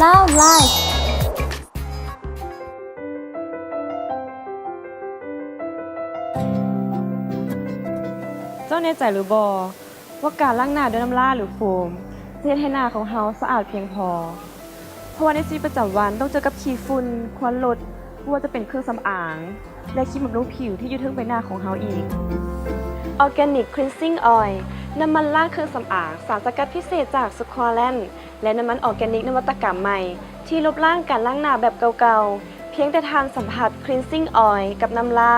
ລາວລາຍ. ເຈົ້າແນ່ໃຈຫຼືບໍ່ວ່າການລ້າງໜ້າດ້ວຍນ້ຳຫຼ້າ ຫຼື ໂຟມ ຈະເຮັດໃຫ້ໜ້າຂອງເຮົາສະອາດພຽງພໍ? ເພາະວ່າໃນຊີວິດປະຈຳວັນຕ້ອງເຈີກັບຂີ້ຝຸ່ນ, ຄວັນລົດ, ບໍ່ວ່າຈະເປັນເຄື່ອງສຳອາງ ແລະ ຄຣີມບຳລຸງຜິວທີ່ຢູ່ເທິງໃບໜ້າຂອງເຮົາອີກ. Organic Cleansing Oil ນ້ຳມັນລ້າງເຄື່ອງສຳອາງ ສານສະກັດພິເສດຈາກສະຄວາແລນ ແລະ ນ້ຳມັນອໍແກນິກນະວັດຕະກຳໃໝ່ ທີ່ລົບລ້າງການລ້າງໜ້າແບບເກົ່າໆ. ພຽງແຕ່ທ່ານສຳຜັດ Cleansing Oil ກັບນ້ຳຫຼ້າ,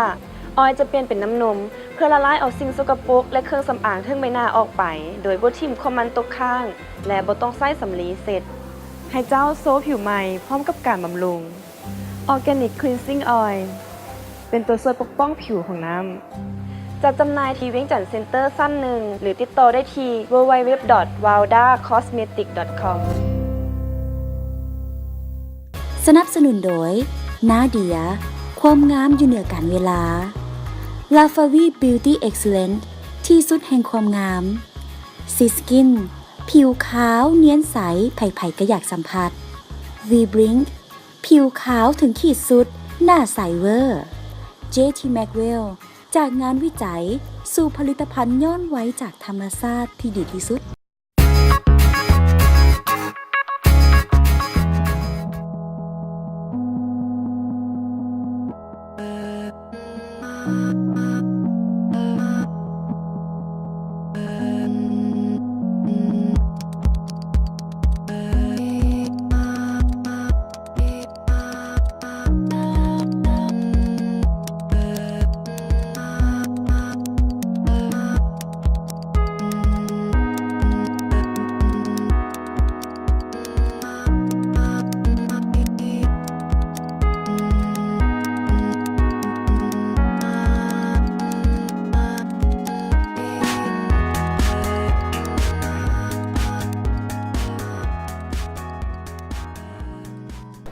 ອອຍຈະປ່ຽນເປັນນ້ຳນົມ ເພື່ອລະລາຍເອົາສິ່ງສົກກະປົກ ແລະ ເຄື່ອງສຳອາງເທິງໃບໜ້າອອກໄປ ໂດຍບໍ່ຖິ້ມຄວາມມັນຕົກຄ້າງ ແລະ ບໍ່ຕ້ອງໃຊ້ສຳລີເຊັດ. ໃຫ້ເຈົ້າໂຊຜິວໃໝ່ພ້ອມກັບການບຳລຸງ. Organic Cleansing Oil ເປັນຕົວຊ່ວຍປົກປ້ອງຜິວຂອງນ້ຳ. ຈັດຈຳໜ່າຍທີ່ວຽງຈັນເຊັນເຕີຊັ້ນໜຶ່ງ ຫຼື ຕິດຕໍ່ໄດ້ທີ່ www.wildacosmetic.com. ສະໜັບສະໜູນໂດຍ ນາເດຍ ຄວາມງາມຢູ່ເໜືອການເວລາ Lafavi Beauty Excellence ທີ່ສຸດແຫ່ງຄວາມງາມ Siskin ຜິວຂາວນຽນໃສ ໃຜໆກໍຢາກສຳຜັດ V-Blink ຜິວຂາວເຖິງຂີດສຸດ ໜ້າໃສເວີ JT Maxwell ຈາກງານວິໄຈ ສູ່ຜະລິດຕະພັນຍ້ອນໄວຈາກທຳມະຊາດທີ່ດີທີ່ສຸດ.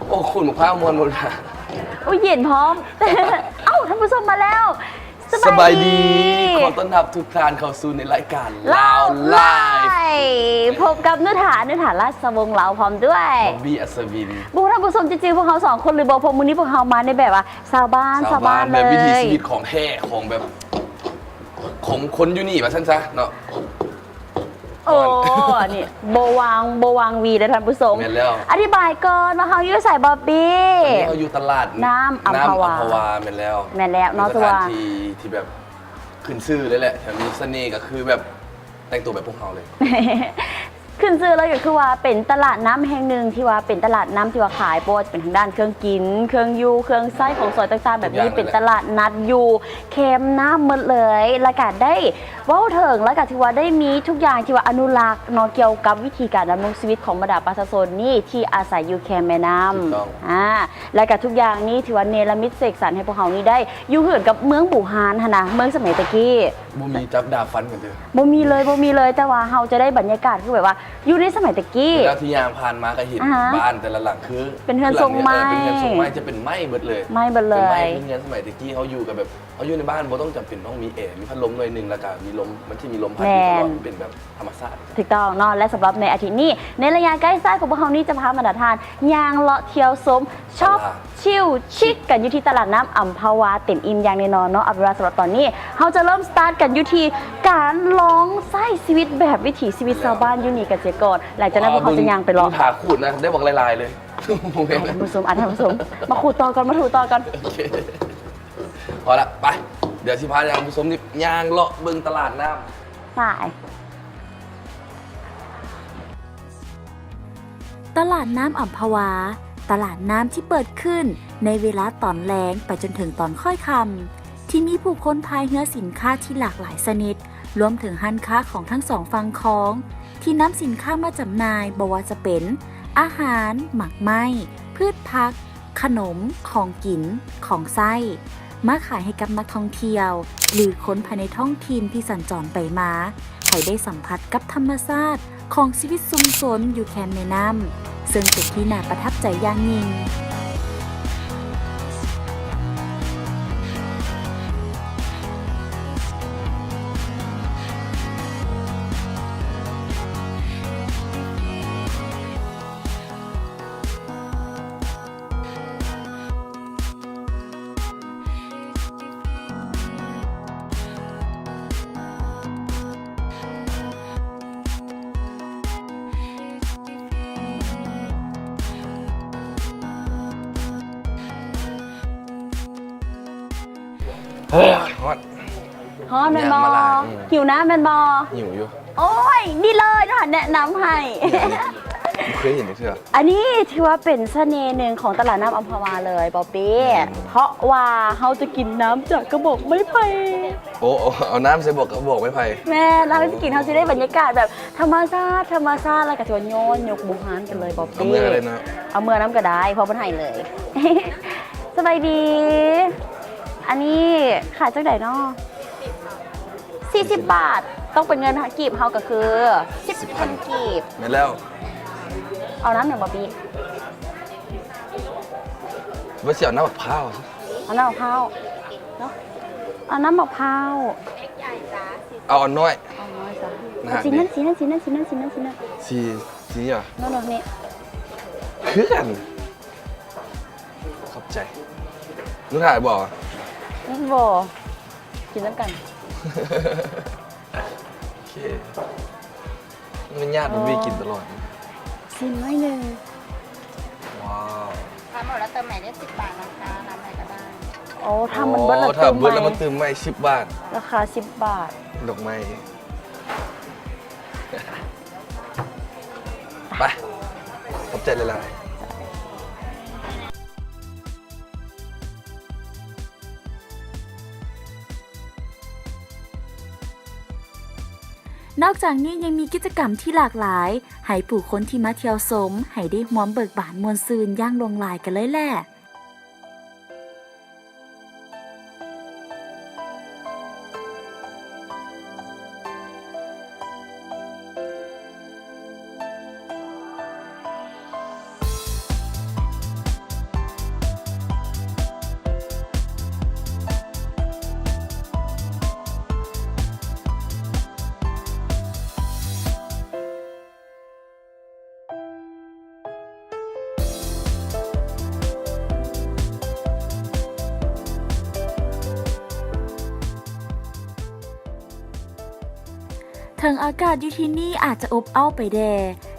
ໂອ້ ຂູດໝາກພ້າວມ່ວນໝົດ. ໂອ້ຍ ເຢັນພ້ອມ. ເອົ້າ ທ່ານຜູ້ຊົມມາແລ້ວ. ສະບາຍດີ ສະບາຍດີ ຂໍຕ້ອນຮັບທຸກທ່ານເຂົ້າສູ່ໃນລາຍການລາວລາຍ ພບກັບນຸຖາ ນຸຖາ ລາຊະວົງລາວ ພ້ອມດ້ວຍ ບອບບີ້ ອັດສະວິນ. ບໍ່ຮູ້ທ່ານຜູ້ຊົມຈະຈື່ພວກເຮົາສອງຄົນຫຼືບໍ່ ເພາະມື້ນີ້ພວກເຮົາມາໃນແບບວ່າຊາວບ້ານ ຊາວບ້ານ ຊາວບ້ານເລີຍ ແບບວິຖີຊີວິດຂອງແທ້ ຂອງແບບ ຂອງຄົນຢູ່ນີ້ວ່າຊັ້ນຊະເນາະ. ໂອ້ ອັນນີ້ບໍ່ຫວັງ ບໍ່ຫວັງວີເດີທ່ານຜູ້ຊົມ. ແມ່ນແລ້ວ ອະທິບາຍກ່ອນວ່າເຮົາຢູ່ໃສ ບອບບີ້? ອັນນີ້ເຮົາຢູ່ຕະຫຼາດນ້ຳອຳພະວາ ນ້ຳອຳພະວາ ແມ່ນແລ້ວ ແມ່ນແລ້ວເນາະ ເປັນສະຖານທີ່ທີ່ແບບຂຶ້ນຊື່ເລີຍແຫຼະ ແຖມມີສະເໜ່ກໍຄືແບບແຕ່ງຕົວແບບພວກເຮົາເລີຍ. ຂຶ້ນຊື່ເລີຍກໍຄືວ່າເປັນຕະຫຼາດນ້ຳແຫ່ງໜຶ່ງທີ່ວ່າເປັນຕະຫຼາດນ້ຳທີ່ວ່າຂາຍ ບໍ່ວ່າຈະເປັນທາງດ້ານເຄື່ອງກິນ ເຄື່ອງຢູ່ ເຄື່ອງໃຊ້ ຂອງສອຍຕ່າງໆແບບນີ້ ເປັນຕະຫຼາດນັດຢູ່ແຄມນ້ຳໝົດເລີຍ ແລ້ວກໍໄດ້ ເວົ້າເຖິງ ແລ້ວກໍຖືວ່າໄດ້ມີທຸກຢ່າງທີ່ວ່າອະນຸລັກເນາະ ກ່ຽວກັບວິທີການດຳລົງຊີວິດຂອງບັນດາປະຊາຊົນນີ້ທີ່ອາໄສຢູ່ແຄມແມ່ນ້ຳ. ອາ ແລ້ວກໍທຸກຢ່າງນີ້ຖືວ່າເນລະມິດເສກສັນໃຫ້ພວກເຮົານີ້ໄດ້ຢູ່ເຮືອນກັບເມືອງບູຮານຫັ້ນນະ ເມືອງສະໄໝແຕ່ກີ້. ບໍ່ມີຈັບດາບຟັນກັນເດີ ບໍ່ມີເລີຍ ບໍ່ມີເລີຍ ແຕ່ວ່າເຮົາຈະໄດ້ບັນຍາກາດຄືແບບວ່າຢູ່ໃນສະໄໝແຕ່ກີ້ ເວລາທີ່ຍ່າງຜ່ານມາກໍເຫັນບ້ານແຕ່ລະຫຼັງຄືເປັນເຮືອນຊົງໄມ້ ເອີ ເປັນເຮືອນຊົງໄມ້ ຈະເປັນໄມ້ເບິດເລີຍ ໄມ້ເບິດເລີຍ ເປັນໄມ້ເຮືອນສະໄໝແຕ່ກີ້ ເຮົາຢູ່ກັບແບບ ເຮົາຢູ່ໃນບ້ານບໍ່ຕ້ອງຈຳເປັນຕ້ອງມີແອ ມີພັດລົມໜ້ອຍໜຶ່ງ ແລ້ວກະມີລົມ ມັນຊິມີລົມພັດຢູ່ຕະຫຼອດ ແມ່ນ ມັນເປັນແບບທຳມະຊາດ. ຖືກຕ້ອງເນາະ ແລະ ສຳລັບໃນອາທິດນີ້ ໃນໄລຍະໃກ້ຊ້າຍຂອງພວກເຮົານີ້ ຈະພາບັນດາທ່ານຍ່າງເລາະທ່ຽວຊົມ ຊັອບ ຊິວ ຊິກກັນຢູ່ທີ່ຕະຫຼາດນ້ຳອຳພະວາເຕັມອີ່ມຢ່າງແນ່ນອນເນາະ. ເອົາເປັນວ່າສຳລັບຕອນນີ້ ເຮົາຈະເລີ່ມສະຕາດກັນຢູ່ທີ່ການລອງໃຊ້ຊີວິດແບບວິຖີຊີວິດຊາວບ້ານຢູ່ນີ້ກັນເສຍກ່ອນ ຫຼັງຈາກນັ້ນພວກເຮົາຈະຍ່າງໄປເລາະ. ຖ້າຂູດນະ ໄດ້ບັກຫຼາຍໆເລີຍ ທ່ານຜູ້ຊົມ ອາ ທ່ານຜູ້ຊົມ ມາຂູດຕໍ່ກ່ອນ ມາຖູຕໍ່ກ່ອນ. ໂອເຄ ພໍລະ ໄປ ດຽວຊິພາທ່ານຜູ້ຊົມນີ້ຍ່າງເລາະເບິ່ງຕະຫຼາດນ້ຳ. ໄປ. ຕະຫຼາດນ້ຳອຳພະວາ, ຕະຫຼາດນ້ຳທີ່ເປີດຂຶ້ນໃນເວລາຕອນແລງໄປຈົນເຖິງຕອນຄ້ອຍຄ່ຳ, ທີ່ມີຜູ້ຄົນພາຍເຮືອສິນຄ້າທີ່ຫຼາກຫຼາຍຊະນິດ, ລວມເຖິງຮ້ານຄ້າຂອງທັງສອງຝັ່ງຂອງ ທີ່ນຳສິນຄ້າມາຈຳໜ່າຍ, ບໍ່ວ່າຈະເປັນອາຫານ, ໝາກໄມ້, ພືດຜັກ, ຂະໜົມ, ຂອງກິນ, ຂອງໃຊ້ ມາຂາຍໃຫ້ກັບນັກທ່ອງທ່ຽວ ຫຼື ຄົນພາຍໃນທ້ອງຖິ່ນທີ່ສັນຈອນໄປມາ ໃຫ້ໄດ້ສຳຜັດກັບທຳມະຊາດຂອງຊີວິດຊຸມຊົນຢູ່ແຄມແມ່ນ້ຳ, ເຊິ່ງເປັນທີ່ໜ້າປະທັບໃຈຢ່າງຍິ່ງ. ໂອ້ຍ ຮ້ອນ ຮ້ອນແມ່ນບໍ່? ຍ່າງມາຫຼາຍ ອືມ ຫິວນ້ຳແມ່ນບໍ່? ຫິວຢູ່. ໂອ້ຍ ນີ້ເລີຍເນາະ ແນະນຳໃຫ້ ບໍ່ເຄີຍເຫັນຈັກເທື່ອ. ອັນນີ້ຖືວ່າເປັນສະເໜ່ໜຶ່ງຂອງຕະຫຼາດນ້ຳອັມພະວາເລີຍ ບອບບີ ອືມ ເພາະວ່າເຮົາຈະກິນນ້ຳຈາກກະບອກໄມ້ໄຜ່. ໂອ້ ເອົາ ເອົານ້ຳໃສ່ບອກ ກະບອກໄມ້ໄຜ່. ແມ່ນ ເຮົາຊິກິນ ເຮົາຊິໄດ້ບັນຍາກາດແບບທຳມະຊາດ ທຳມະຊາດ ແລ້ວກະຊິວ່າຍ້ອນຍົກບູຮານກັນເລີຍ ບອບບີ. ເອົາເມືອໄດ້ເນາະ ເອົາເມືອນຳກະໄດ້ ເພາະເພິ່ນໃຫ້ເລີຍ. ສະບາຍດີ. ອັນນີ້ຂາຍຈັ່ງໃດເນາະ? ສີ່ສິບບາດ ຕ້ອງເປັນເງິນກີບເຮົາກະຄືສິບພັນ ສິບພັນກີບ. ແມ່ນແລ້ວ. ເອົານ້ຳຫຍັງ ບອບບີ? ວ່າຊິເອົານ້ຳບັກພ້າວ. ເອົານ້ຳບັກພ້າວເນາະ ເອົານ້ຳບັກພ້າວ. ເອົາອັນນ້ອຍ ເອົາອັນນ້ອຍຈ້ະ. ຫັ້ນ ສີນັ້ນ ສີນັ້ນ ສີນັ້ນ ສີນັ້ນ ສີນັ້ນ ສີນັ້ນ ສີ ສີນີ້ຫວາ? ໂນ ໂນ ນີ້ ຄືກັນ. ຂອບໃຈ. ໜູຖ່າຍບໍ່? ອືມ ບໍ່ ກິນນຳກັນ. ໂອເຄ ມັນຍາກ ເອີ ມັນມີກິນຕະຫຼອດ. ຊິມໜ້ອຍໜຶ່ງ. ວ້າວ ຖ້າໝົດແລ້ວເຕີມໃໝ່ໄດ້ສິບບາດນະຄະ ນ້ຳໃດກະໄດ້. ໂອ້ ຖ້າມັນເບິດແລ້ວ ໂອ້ ເຕີມໃໝ່ ຖ້າເບິດແລ້ວມາເຕີມໃໝ່ສິບບາດ. ລາຄາສິບບາດ. ດອກໄມ້. ໄປ ຂອບໃຈຫຼາຍໆ. ນອກຈາກນີ້ຍັງມີກິດຈະກຳທີ່ຫຼາກຫຼາຍ ໃຫ້ຜູ້ຄົນທີ່ມາທ່ຽວຊົມ ໃຫ້ໄດ້ຮ່ວມເບີກບານມ່ວນຊື່ນຢ່າງຫຼວງຫຼາຍກັນເລີຍແຫຼະ. ເຖິງອາກາດຢູ່ທີ່ນີ້ອາດຈະອົບເອົ້າໄປແດ່,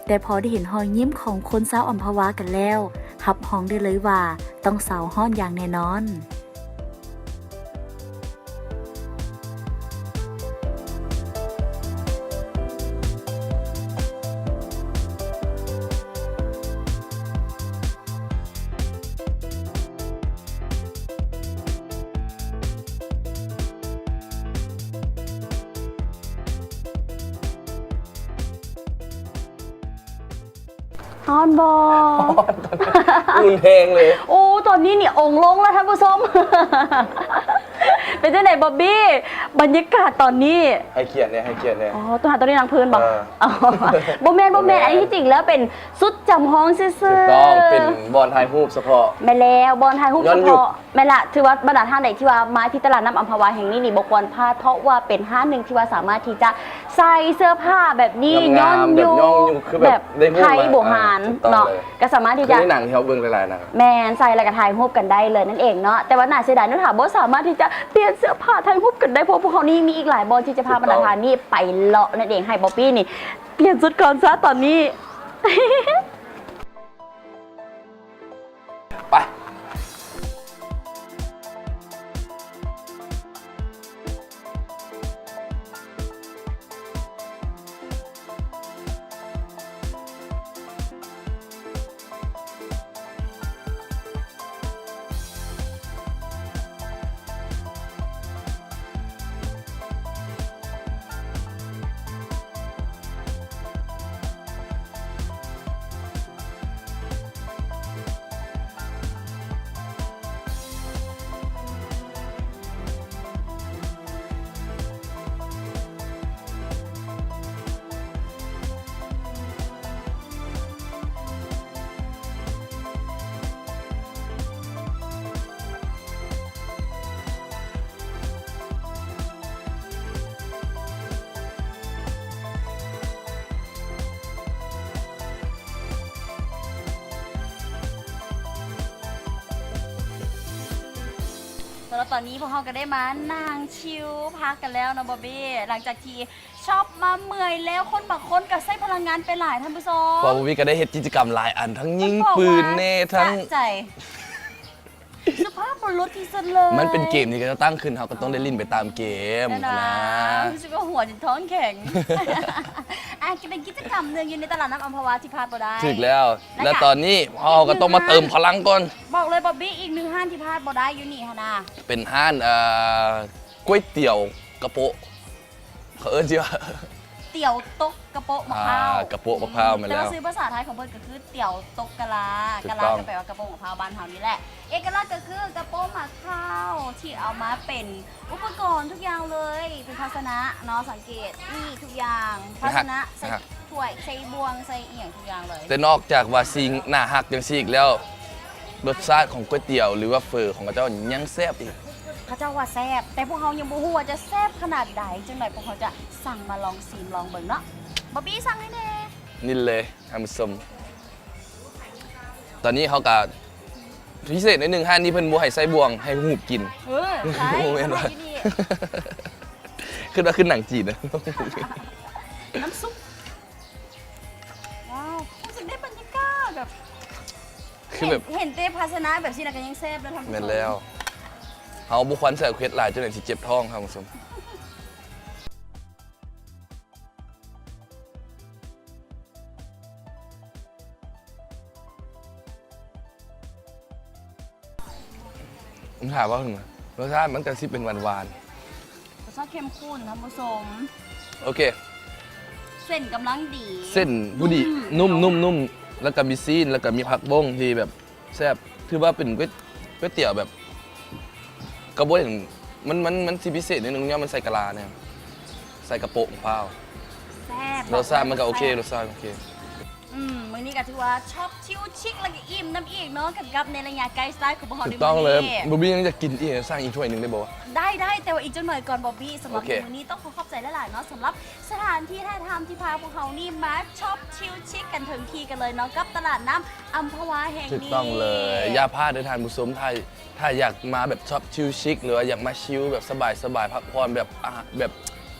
ແຕ່ພໍໄດ້ເຫັນຮອຍຍິ້ມຂອງຄົນຊາວອຳພະວາກັນແລ້ວ, ຮັບຮອງໄດ້ເລີຍວ່າຕ້ອງເຊົາຮ້ອນຢ່າງແນ່ນອນ. ຮ້ອນບໍ່? ຮ້ອນ ອຸ່ນແຮງເລີຍ. ໂອ້ ຕອນນີ້ນີ້ອົງລົງແລ້ວທ່ານຜູ້ຊົມ. ເປັນຈັ່ງໃດບອບບີ ບັນຍາກາດຕອນນີ້? ໃຫ້ກຽດແດ່ ໃຫ້ກຽດແດ່. ອໍ ຕ້ອງຫາຕົວນີ້ນັ່ງພື້ນບໍ່? ເອີ ອໍ ບໍ່ແມ່ນ ບໍ່ແມ່ນ ອັນນີ້ທີ່ຈິງແລ້ວເປັນຊຸດຈຳລອງຊື່ໆ. ຖືກຕ້ອງ ເປັນບ່ອນຖ່າຍຮູບສະເພາະ. ແມ່ນແລ້ວ ບ່ອນຖ່າຍຮູບສະເພາະ. ແມ່ນລະ ຖືວ່າບັນດາທ່ານໃດທີ່ວ່າມາທີ່ຕະຫຼາດນ້ຳອັມພະວາແຫ່ງນີ້ນີ້ ບໍ່ຄວນພາດ ເພາະວ່າເປັນຮ້ານໜຶ່ງທີ່ວ່າສາມາດທີ່ຈະໃສ່ເສື້ອຜ້າແບບນີ້ ຍ້ອນຍຸກ ແບບໄທບູຮານເນາະ ກະສາມາດທີ່ຈະ ຄືໃນໜັງທີ່ເຮົາເບິ່ງຫຼາຍໆນະ ແມ່ນ ໃສ່ແລ້ວກະຖ່າຍຮູບກັນໄດ້ເລີຍນັ້ນເອງເນາະ. ແຕ່ວ່າໜ້າເສຍດາຍ ນຸຖາບໍ່ສາມາດທີ່ຈະປ່ຽນເສື້ອຜ້າຖ່າຍຮູບກັນໄດ້ ເພາະພວກເຮົານີ້ມີອີກຫຼາຍບ່ອນທີ່ຈະພາບັນດາທ່ານນີ້ໄປເລາະນັ້ນເອງ. ໃຫ້ບອບບີນີ້ປ່ຽນຊຸດກ່ອນຊະຕອນນີ້. ໄປ. ສຳລັບຕອນນີ້ພວກເຮົາກະໄດ້ມານັ່ງຊິວພັກກັນແລ້ວເນາະບອບບີ ຫຼັງຈາກທີ່ຊັອບມາເມື່ອຍແລ້ວ ຄົນບາງຄົນກະໃຊ້ພະລັງງານໄປຫຼາຍທ່ານຜູ້ຊົມ ເພາະບອບບີກະໄດ້ເຮັດກິດຈະກຳຫຼາຍອັນ ທັງຍິງປືນແນ່ ທັງ ສະໃຈ. ສຸພາບບຸລຸດທີ່ສຸດເລີຍ. ມັນເປັນເກມທີ່ເຂົາເຈົ້າຕັ້ງຂຶ້ນ ເຮົາກໍຕ້ອງໄດ້ຫຼິ້ນໄປຕາມເກມຫັ້ນນະ. ຮູ້ສຶກວ່າຫົວຈົນທ້ອງແຂງ. ອ່າ ກໍເປັນກິດຈະກຳໜຶ່ງຢູ່ໃນຕະຫຼາດນ້ຳອັມພະວາທີ່ພາດບໍ່ໄດ້. ຖືກແລ້ວ. ແລະຕອນນີ້ເຮົາກໍຕ້ອງມາເຕີມພະລັງກ່ອນ. ບອກເລີຍ ບອບບີ້ ອີກໜຶ່ງຮ້ານທີ່ພາດບໍ່ໄດ້ຢູ່ນີ້ຫັ້ນນະ ເປັນຮ້ານ ເອີ ກ໋ວຍຕຽວກະໂປະ ເຂົາເອີ້ນຊື່ວ່າ ຕຽວຕົກກະໂປະໝາກພ້າວ. ອ່າ ກະໂປະໝາກພ້າວ ອືມ ແມ່ນແລ້ວ. ແຕ່ວ່າຊື່ພາສາໄທຂອງເພິ່ນກໍຄືຕຽວຕົກກະລາ. ກະລາກໍແປວ່າກະໂປະໝາກພ້າວບ້ານເຮົານີ້ແຫຼະ. ເອກະລັກກໍຄືກະໂປະໝາກພ້າວທີ່ເອົາມາເປັນອຸປະກອນທຸກຢ່າງເລີຍ ເປັນພາຊະນະເນາະ. ສັງເກດນີ້ທຸກຢ່າງ ພາຊະນະ ໃສ່ຖ້ວຍ ໃສ່ບ່ວງ ໃສ່ອີ່ຫຍັງທຸກຢ່າງເລີຍ. ແຕ່ນອກຈາກວ່າຊິໜ້າຮັກຈັ່ງຊີ້ອີກແລ້ວ ລົດຊາດຂອງກ໋ວຍຕຽວ ຫຼືວ່າເຝີຂອງເຂົາເຈົ້າຍັງແຊບອີກ. ເຂົາເຈົ້າວ່າແຊບ ແຕ່ພວກເຮົາຍັງບໍ່ຮູ້ວ່າຈະແຊບຂະໜາດໃດ. ຈັ່ງໃດພວກເຮົາຈະສັ່ງມາລອງຊີມລອງເບິ່ງເນາະ. ບອບບີ້ສັ່ງໃຫ້ແດ່. ນີ້ເລີຍທ່ານຜູ້ຊົມ ຕອນນີ້ເຮົາກະພິເສດໜ້ອຍໜຶ່ງ ຮ້ານນີ້ເພິ່ນບໍ່ໃຫ້ໃສ່ບ່ວງ ໃຫ້ຫູບກິນ. ເອີ ໃຊ່ ບໍ່ແມ່ນວ່າ ຄືວ່າຄືໜັງຈີນນະ. ນ້ຳຊຸບ ວ້າວ ຮູ້ສຶກໄດ້ບັນຍາກາດແບບ ຄືແບບ ເຫັນ ເຫັນແຕ່ພາຊະນະແບບຊີ້ນະກໍຍັງແຊບແລ້ວທ່ານຜູ້ຊົມ. ແມ່ນແລ້ວ ເຮົາບໍ່ຄວນໃສ່ເຜັດຫຼາຍ ຈົນຊິເຈັບທ້ອງທ່ານຜູ້ຊົມ. ຖາມວ່າ ລົດຊາດມັນກໍຊິເປັນຫວານໆ. ລົດຊາດເຂັ້ມຂຸ້ນທ່ານຜູ້ຊົມ. ໂອເຄ ເສັ້ນກຳລັງດີ ເສັ້ນພໍດີ ນຸ້ມ ນຸ້ມ ນຸ້ມ ແລ້ວກໍມີຊີ້ນ ແລ້ວກໍມີຜັກບົ້ງທີ່ແບບແຊບ. ຖືວ່າເປັນກ໋ວຍ ກ໋ວຍຕຽວແບບ ກໍບໍ່ເຫັນ ມັນ ມັນ ມັນຊິພິເສດໜ້ອຍໜຶ່ງ ຍ້ອນມັນໃສ່ກະລາແດ່ ໃສ່ກະໂປະຂອງພາວ. ແຊບ ລົດຊາດມັນກໍໂອເຄ ແຊບ ລົດຊາດໂອເຄ. ອືມ ມື້ນີ້ກໍຖືວ່າຊັອບຊິວຊິກ ແລ້ວກໍອີ່ມນຳອີກເນາະ ກັບ ກັບໃນໄລຍະໄກສະໄຕຂອງພວກເຮົາໃນມື້ນີ້. ຖືກຕ້ອງເລີຍ. ບອບບີ້ຍັງຢາກກິນອີກ ສັ່ງອີກຖ້ວຍໜຶ່ງໄດ້ບໍ່ວະ? ໄດ້ ໄດ້ ແຕ່ວ່າອີກຈັກໜ້ອຍກ່ອນບອບບີ້. ສຳລັບ ໂອເຄ ໃນມື້ນີ້ຕ້ອງຂໍຂອບໃຈຫຼາຍໆເນາະ ສຳລັບສະຖານທີ່ຖ່າຍທຳທີ່ພາພວກເຮົານີ້ມາຊັອບຊິວຊິກກັນເຖິງທີ່ກັນເລີຍເນາະ ກັບຕະຫຼາດນ້ຳອັມພະວາແຫ່ງນີ້. ຖືກຕ້ອງເລີຍ ຢ່າພາດເດີທ່ານຜູ້ຊົມ. ຖ້າ ຖ້າຢາກມາແບບຊັອບຊິວຊິກ ຫຼືວ່າຢາກມາຊິວແບບສະບາຍໆ ພັກຜ່ອນແບບ ອາ ແບບ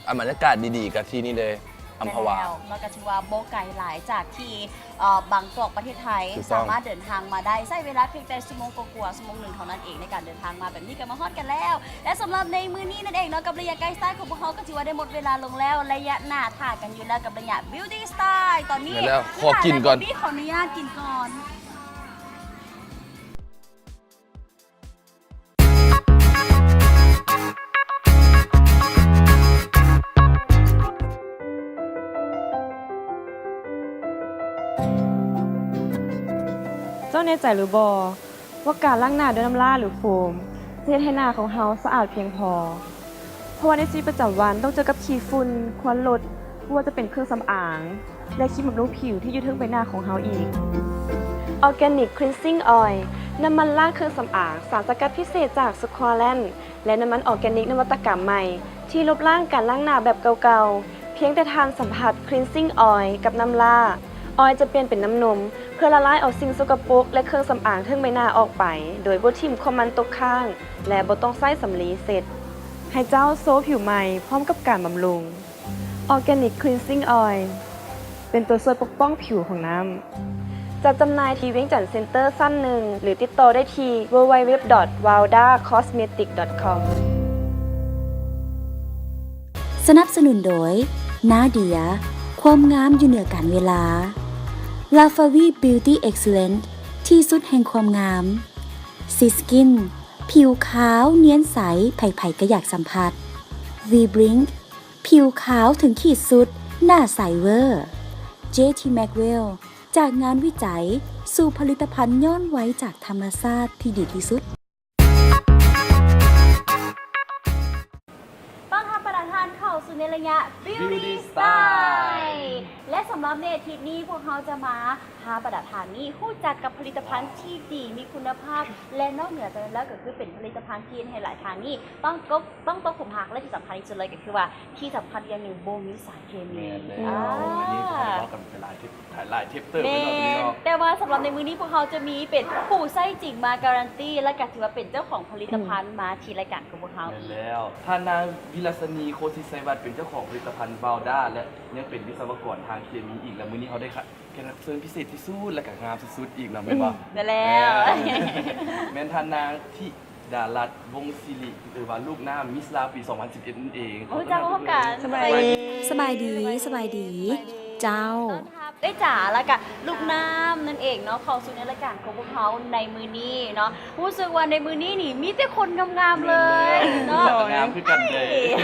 ອາ ບັນຍາກາດດີໆ ກໍທີ່ນີ້ເລີຍ ອັມພະວາ. ແມ່ນແລ້ວ ແລ້ວກໍຖືວ່າບໍ່ໄກຫຼາຍຈາກທີ່ ເອີ ບາງກອກ ປະເທດໄທ. ຖືກຕ້ອງ. ສາມາດເດີນທາງມາໄດ້ ໃຊ້ເວລາພຽງແຕ່ຊົ່ວໂມງກວ່າໆ ຊົ່ວໂມງໜຶ່ງເທົ່ານັ້ນເອງ ໃນການເດີນທາງມາແບບນີ້ກໍມາຮອດກັນແລ້ວ. ແລະ ສຳລັບໃນມື້ນີ້ນັ້ນເອງເນາະ ກັບໄລຍະໄກສະໄຕຂອງພວກເຮົາກໍຖືວ່າໄດ້ໝົດເວລາລົງແລ້ວ. ໄລຍະໜ້າຖ້າກັນຢູ່ແລ້ວກັບໄລຍະ Beauty Style. ຕອນນີ້ ແມ່ນແລ້ວ ຂໍກິນກ່ອນ ບອບບີ້ ຂໍອະນຸຍາດກິນກ່ອນ. ເຈົ້າແນ່ໃຈຫຼືບໍ່ວ່າການລ້າງໜ້າດ້ວຍນ້ຳລາ ຫຼື ໂຟມ ຈະເຮັດໃຫ້ໜ້າຂອງເຮົາສະອາດພຽງພໍ? ເພາະວ່າໃນຊີວິດປະຈຳວັນຕ້ອງເຈີກັບຂີ້ຝຸ່ນ, ຄວັນລົດ, ບໍ່ວ່າຈະເປັນເຄື່ອງສຳອາງ ແລະ ຄຣີມບຳລຸງຜິວທີ່ຢູ່ເທິງໃບໜ້າຂອງເຮົາອີກ. Organic Cleansing Oil ນ້ຳມັນລ້າງເຄື່ອງສຳອາງ ສານສະກັດພິເສດຈາກສະຄວາແລນ ແລະ ນ້ຳມັນອອແກນິກນະວັດຕະກຳໃໝ່ ທີ່ລົບລ້າງການລ້າງໜ້າແບບເກົ່າໆ. ພຽງແຕ່ທ່ານສຳຜັດ Cleansing Oil ກັບນ້ຳລ້າ, ອອຍຈະປ່ຽນເປັນນ້ຳນົມ ເພື່ອລະລາຍເອົາສິ່ງສົກກະປົກ ແລະ ເຄື່ອງສຳອາງເທິງໃບໜ້າອອກໄປ ໂດຍບໍ່ຖິ້ມຄວາມມັນຕົກຄ້າງ ແລະ ບໍ່ຕ້ອງໃຊ້ສຳລີເຊັດ. ໃຫ້ເຈົ້າໂຊຜິວໃໝ່ພ້ອມກັບການບຳລຸງ. Organic Cleansing Oil ເປັນຕົວຊ່ວຍປົກປ້ອງຜິວຂອງນ້ຳ. ຈັດຈຳໜ່າຍທີ່ວຽງຈັນເຊັນເຕີຊັ້ນໜຶ່ງ ຫຼື ຕິດຕໍ່ໄດ້ທີ່ www.wildacosmetic.com. ສະໜັບສະໜູນໂດຍ ນາເດຍ ຄວາມງາມຢູ່ເໜືອການເວລາ. Lafavi Beauty Excellence ທີ່ສຸດແຫ່ງຄວາມງາມ. Siskin ຜິວຂາວນຽນໃສ ໃຜໆກໍຢາກສຳຜັດ. V-Blink ຜິວຂາວເຖິງຂີດສຸດ ໜ້າໃສເວີ. JT Maxwell ຈາກງານວິໄຈ ສູ່ຜະລິດຕະພັນຍ້ອນໄວຈາກທຳມະຊາດທີ່ດີທີ່ສຸດ. ຕ້ອນຮັບບັນດາທ່ານເຂົ້າສູ່ໃນໄລຍະ Beauty Style ແລະ ສຳລັບໃນອາທິດນີ້ ພວກເຮົາຈະມາ ພາບັນດາທ່ານນີ້ຮູ້ຈັກກັບຜະລິດຕະພັນທີ່ດີ ມີຄຸນນະພາບ ແລະ ນອກເໜືອຈາກນັ້ນແລ້ວກໍຄືເປັນຜະລິດຕະພັນທີ່ເຮັດໃຫ້ຫຼາຍທ່ານນີ້ຕ້ອງຕົກ ຕ້ອງຕົກຂຸມຮັກ ແລະ ທີ່ສຳຄັນທີ່ສຸດເລີຍກໍຄືວ່າ ທີ່ສຳຄັນອີກຢ່າງໜຶ່ງ ບໍ່ມີສາເຄມີ. ແມ່ນແລ້ວ ອ່າ ອັນນີ້ເຮົາເວົ້າກັນໄປຫຼາຍເທບ ຫຼາຍເທບເຕີບແລ້ວເນາະ ແຕ່ວ່າສຳລັບໃນມື້ນີ້ພວກເຮົາຈະມີເປັນຜູ້ໃຊ້ຈິງມາກາຣັນຕີ ແລະ ກໍຖືວ່າເປັນເຈົ້າຂອງຜະລິດຕະພັນ ອືມ ມາທີ່ລາຍການຂອງພວກເຮົາ. ແມ່ນແລ້ວ ທ່ານນາງ ວິລາສະນີ ໂຄສິໄຊວັດ ເປັນເຈົ້າຂອງຜະລິດຕະພັນ ບາວດາ ແລະ ຍັງເປັນວິສະວະກອນທາງ ເຄມີອີກ ແລ້ວມື້ນີ້ເຮົາໄດ້ແຂກຮັບເຊີນພິເສດທີ່ສຸດ ແລະກະງາມສຸດໆອີກເນາະ ແມ່ນບໍ່? ແມ່ນແລ້ວ ເອີ ແມ່ນທ່ານນາງ ທິດາລັດ ວົງສິລິ ຫຼືວ່າລູກນ້ຳ ມິສລາວປີສອງພັນສິບເອັດນັ້ນເອງ. ໂອ້ ເຈົ້າ ພ້ອມກັນ ສະບາຍດີ ສະບາຍດີ ສະບາຍດີ ເຈົ້າ ຕ້ອນຮັບເອື້ອຍຈາ ແລະກະລູກນ້ຳນັ້ນເອງເນາະ ເຂົ້າສູ່ໃນລາຍການຂອງພວກເຮົາໃນມື້ນີ້ເນາະ. ຮູ້ສຶກວ່າໃນມື້ນີ້ນີ້ມີແຕ່ຄົນງາມໆເລີຍເນາະ. ແມ່ນແລ້ວ ງາມຄືກັນເລີຍ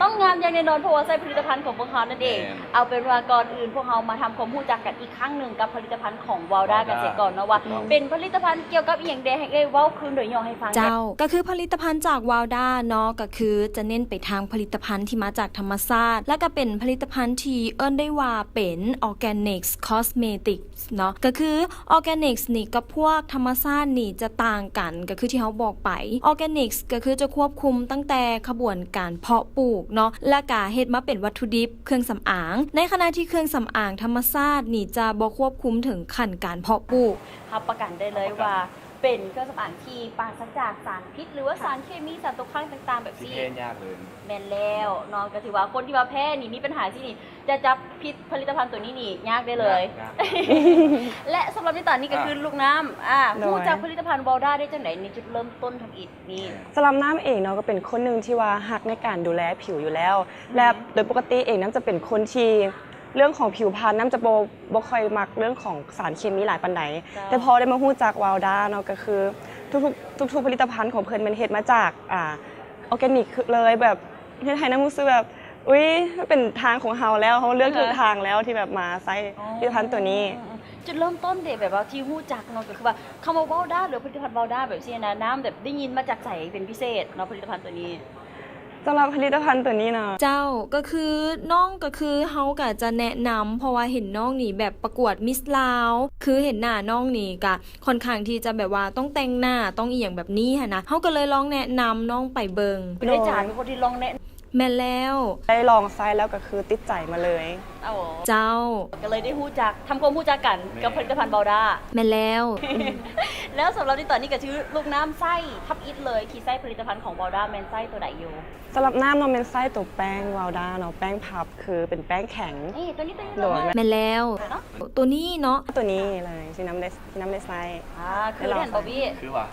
ຕ້ອງງາມຢ່າງແນ່ນອນ ເພາະວ່າໃຊ້ຜະລິດຕະພັນຂອງພວກເຮົານັ້ນເອງ. ແມ່ນ ເອົາເປັນວ່າກ່ອນອື່ນພວກເຮົາມາທຳຄວາມຮູ້ຈັກກັນອີກຄັ້ງໜຶ່ງກັບຜະລິດຕະພັນຂອງວາວດາກະເສດກອນເນາະ ວ່າເປັນຜະລິດຕະພັນກ່ຽວກັບອີ່ຫຍັງແດ່ ໃຫ້ເອື້ອຍເວົ້າຄືນໂດຍຫຍໍ້ໃຫ້ຟັງ. ເຈົ້າ ກໍຄືຜະລິດຕະພັນຈາກວາວດາເນາະ ກໍຄືຈະເນັ້ນໄປທາງຜະລິດຕະພັນທີ່ມາຈາກທຳມະຊາດ ແລະກະເປັນຜະລິດຕະພັນທີ່ເອີ້ນໄດ້ວ່າເປັນ organic cosmetics ເນາະ ກໍຄື organics ນີ້ກັບພວກທຳມະຊາດນີ້ຈະຕ່າງກັນ ກໍຄືທີ່ເຮົາບອກໄປ organics ກໍຄືຈະຄວບຄຸມຕັ້ງແຕ່ຂະບວນການເພາະປູກເນາະ ແລະກະເຮັດມາເປັນວັດຖຸດິບເຄື່ອງສຳອາງ, ໃນຂະນະທີ່ເຄື່ອງສຳອາງທຳມະຊາດນີ້ຈະບໍ່ຄວບຄຸມເຖິງຂັ້ນການເພາະປູກ. ຮັບປະກັນໄດ້ເລີຍວ່າເປັນເຄື່ອງສຳອາງທີ່ປາສະຈາກສານພິດ ຫຼືວ່າສານເຄມີ ສານຕົກຄ້າງຕ່າງໆແບບນີ້ ຊິແພ້ຍາກເລີຍ. ແມ່ນແລ້ວເນາະ ກໍຖືວ່າຄົນທີ່ວ່າແພ້ນີ້ ມີບັນຫາຊີ້ນີ້ ຈະຈັບຜິດຜະລິດຕະພັນໂຕນີ້ນີ້ຍາກໄດ້ເລີຍ. ຍາກ ຍາກ ແລະສຳລັບນິຕານີ້ກໍຄື ອ່າ ລູກນ້ຳ ອ່າ ໂດຍ ຮູ້ຈັກຜະລິດຕະພັນວາວດາໄດ້ຈັ່ງໃດ ໃນຈຸດເລີ່ມຕົ້ນທຳອິດນີ້? ສຳລັບນ້ຳເອງເນາະ ກໍເປັນຄົນໜຶ່ງທີ່ວ່າຮັກໃນການດູແລຜິວຢູ່ແລ້ວ ອືມ ແລະໂດຍປົກກະຕິເອງນ້ຳຈະເປັນຄົນທີ່ ເລື່ອງຂອງຜິວພັນ ນ້ຳຈະບໍ່ ບໍ່ຄ່ອຍມັກເລື່ອງຂອງສານເຄມີຫຼາຍປານໃດ. ເຈົ້າ ແຕ່ພໍໄດ້ມາຮູ້ຈັກວາວດາເນາະ ກໍຄືທຸກໆ ທຸກໆຜະລິດຕະພັນຂອງເພິ່ນແມ່ນເຮັດມາຈາກ ອ່າ organic ເລີຍ ແບບເຮັດໃຫ້ນ້ຳຮູ້ສຶກແບບ ອຸ້ຍ ມັນເປັນທາງຂອງເຮົາແລ້ວ ເຮົາເລືອກຖືກທາງແລ້ວທີ່ແບບມາໃຊ້ ອໍ ຜະລິດຕະພັນໂຕນີ້. ອືມໆ ຈຸດເລີ່ມຕົ້ນເດ ແບບວ່າທີ່ຮູ້ຈັກເນາະ ກໍຄືວ່າຄຳວ່າວາວດາ ຫຼືຜະລິດຕະພັນວາວດາແບບຊີ້ນະ ນ້ຳແບບໄດ້ຍິນມາຈາກໃສເປັນພິເສດເນາະ ຜະລິດຕະພັນໂຕນີ້? ສຳລັບຜະລິດຕະພັນໂຕນີ້ເນາະ ເຈົ້າ ກໍຄືນ້ອງ ກໍຄືເຮົາກະຈະແນະນຳ ເພາະວ່າເຫັນນ້ອງນີ້ແບບປະກວດມິສລາວ ຄືເຫັນໜ້ານ້ອງນີ້ກະ ຂ້ອນຂ້າງທີ່ຈະແບບວ່າຕ້ອງແຕ່ງໜ້າ ຕ້ອງອີ່ຫຍັງແບບນີ້ຫັ້ນນະ ເຮົາກໍເລີຍລອງແນະນຳນ້ອງໄປເບິ່ງ. ໂດຍ ເອື້ອຍຈາເປັນຄົນທີ່ລອງແນະ ແມ່ນແລ້ວ ໄດ້ລອງໃຊ້ແລ້ວກໍຄືຕິດໃຈມາເລີຍ. ເອົາ ເຈົ້າ ກໍເລີຍໄດ້ຮູ້ຈັກ ທຳຄວາມຮູ້ຈັກກັນ ແມ່ນ ກັບຜະລິດຕະພັນວາວດາ. ແມ່ນແລ້ວ ແລ້ວສຳລັບໃນຕອນນີ້ກໍຄືລູກນ້ຳໃຊ້ທຳອິດເລີຍ ທີ່ໃຊ້ຜະລິດຕະພັນຂອງວາວດາ ແມ່ນໃຊ້ໂຕໃດຢູ່? ສຳລັບນ້ຳເນາະ ແມ່ນໃຊ້ໂຕແປ້ງວາວດາເນາະ ແປ້ງພັບ ຄືເປັນແປ້ງແຂງ. ນີ້ ໂຕນີ້ ໂຕນີ້ ໂດຍ ເນາະ ແມ່ນແລ້ວ ເນາະ ໂຕນີ້ເນາະ ໂຕນີ້ເລີຍ ທີ່ນ້ຳໄດ້ ທີ່ນ້ຳໄດ້ໃຊ້. ອ່າ ຄືແມ່ນບໍ່ບີ້ ຄືວ່າ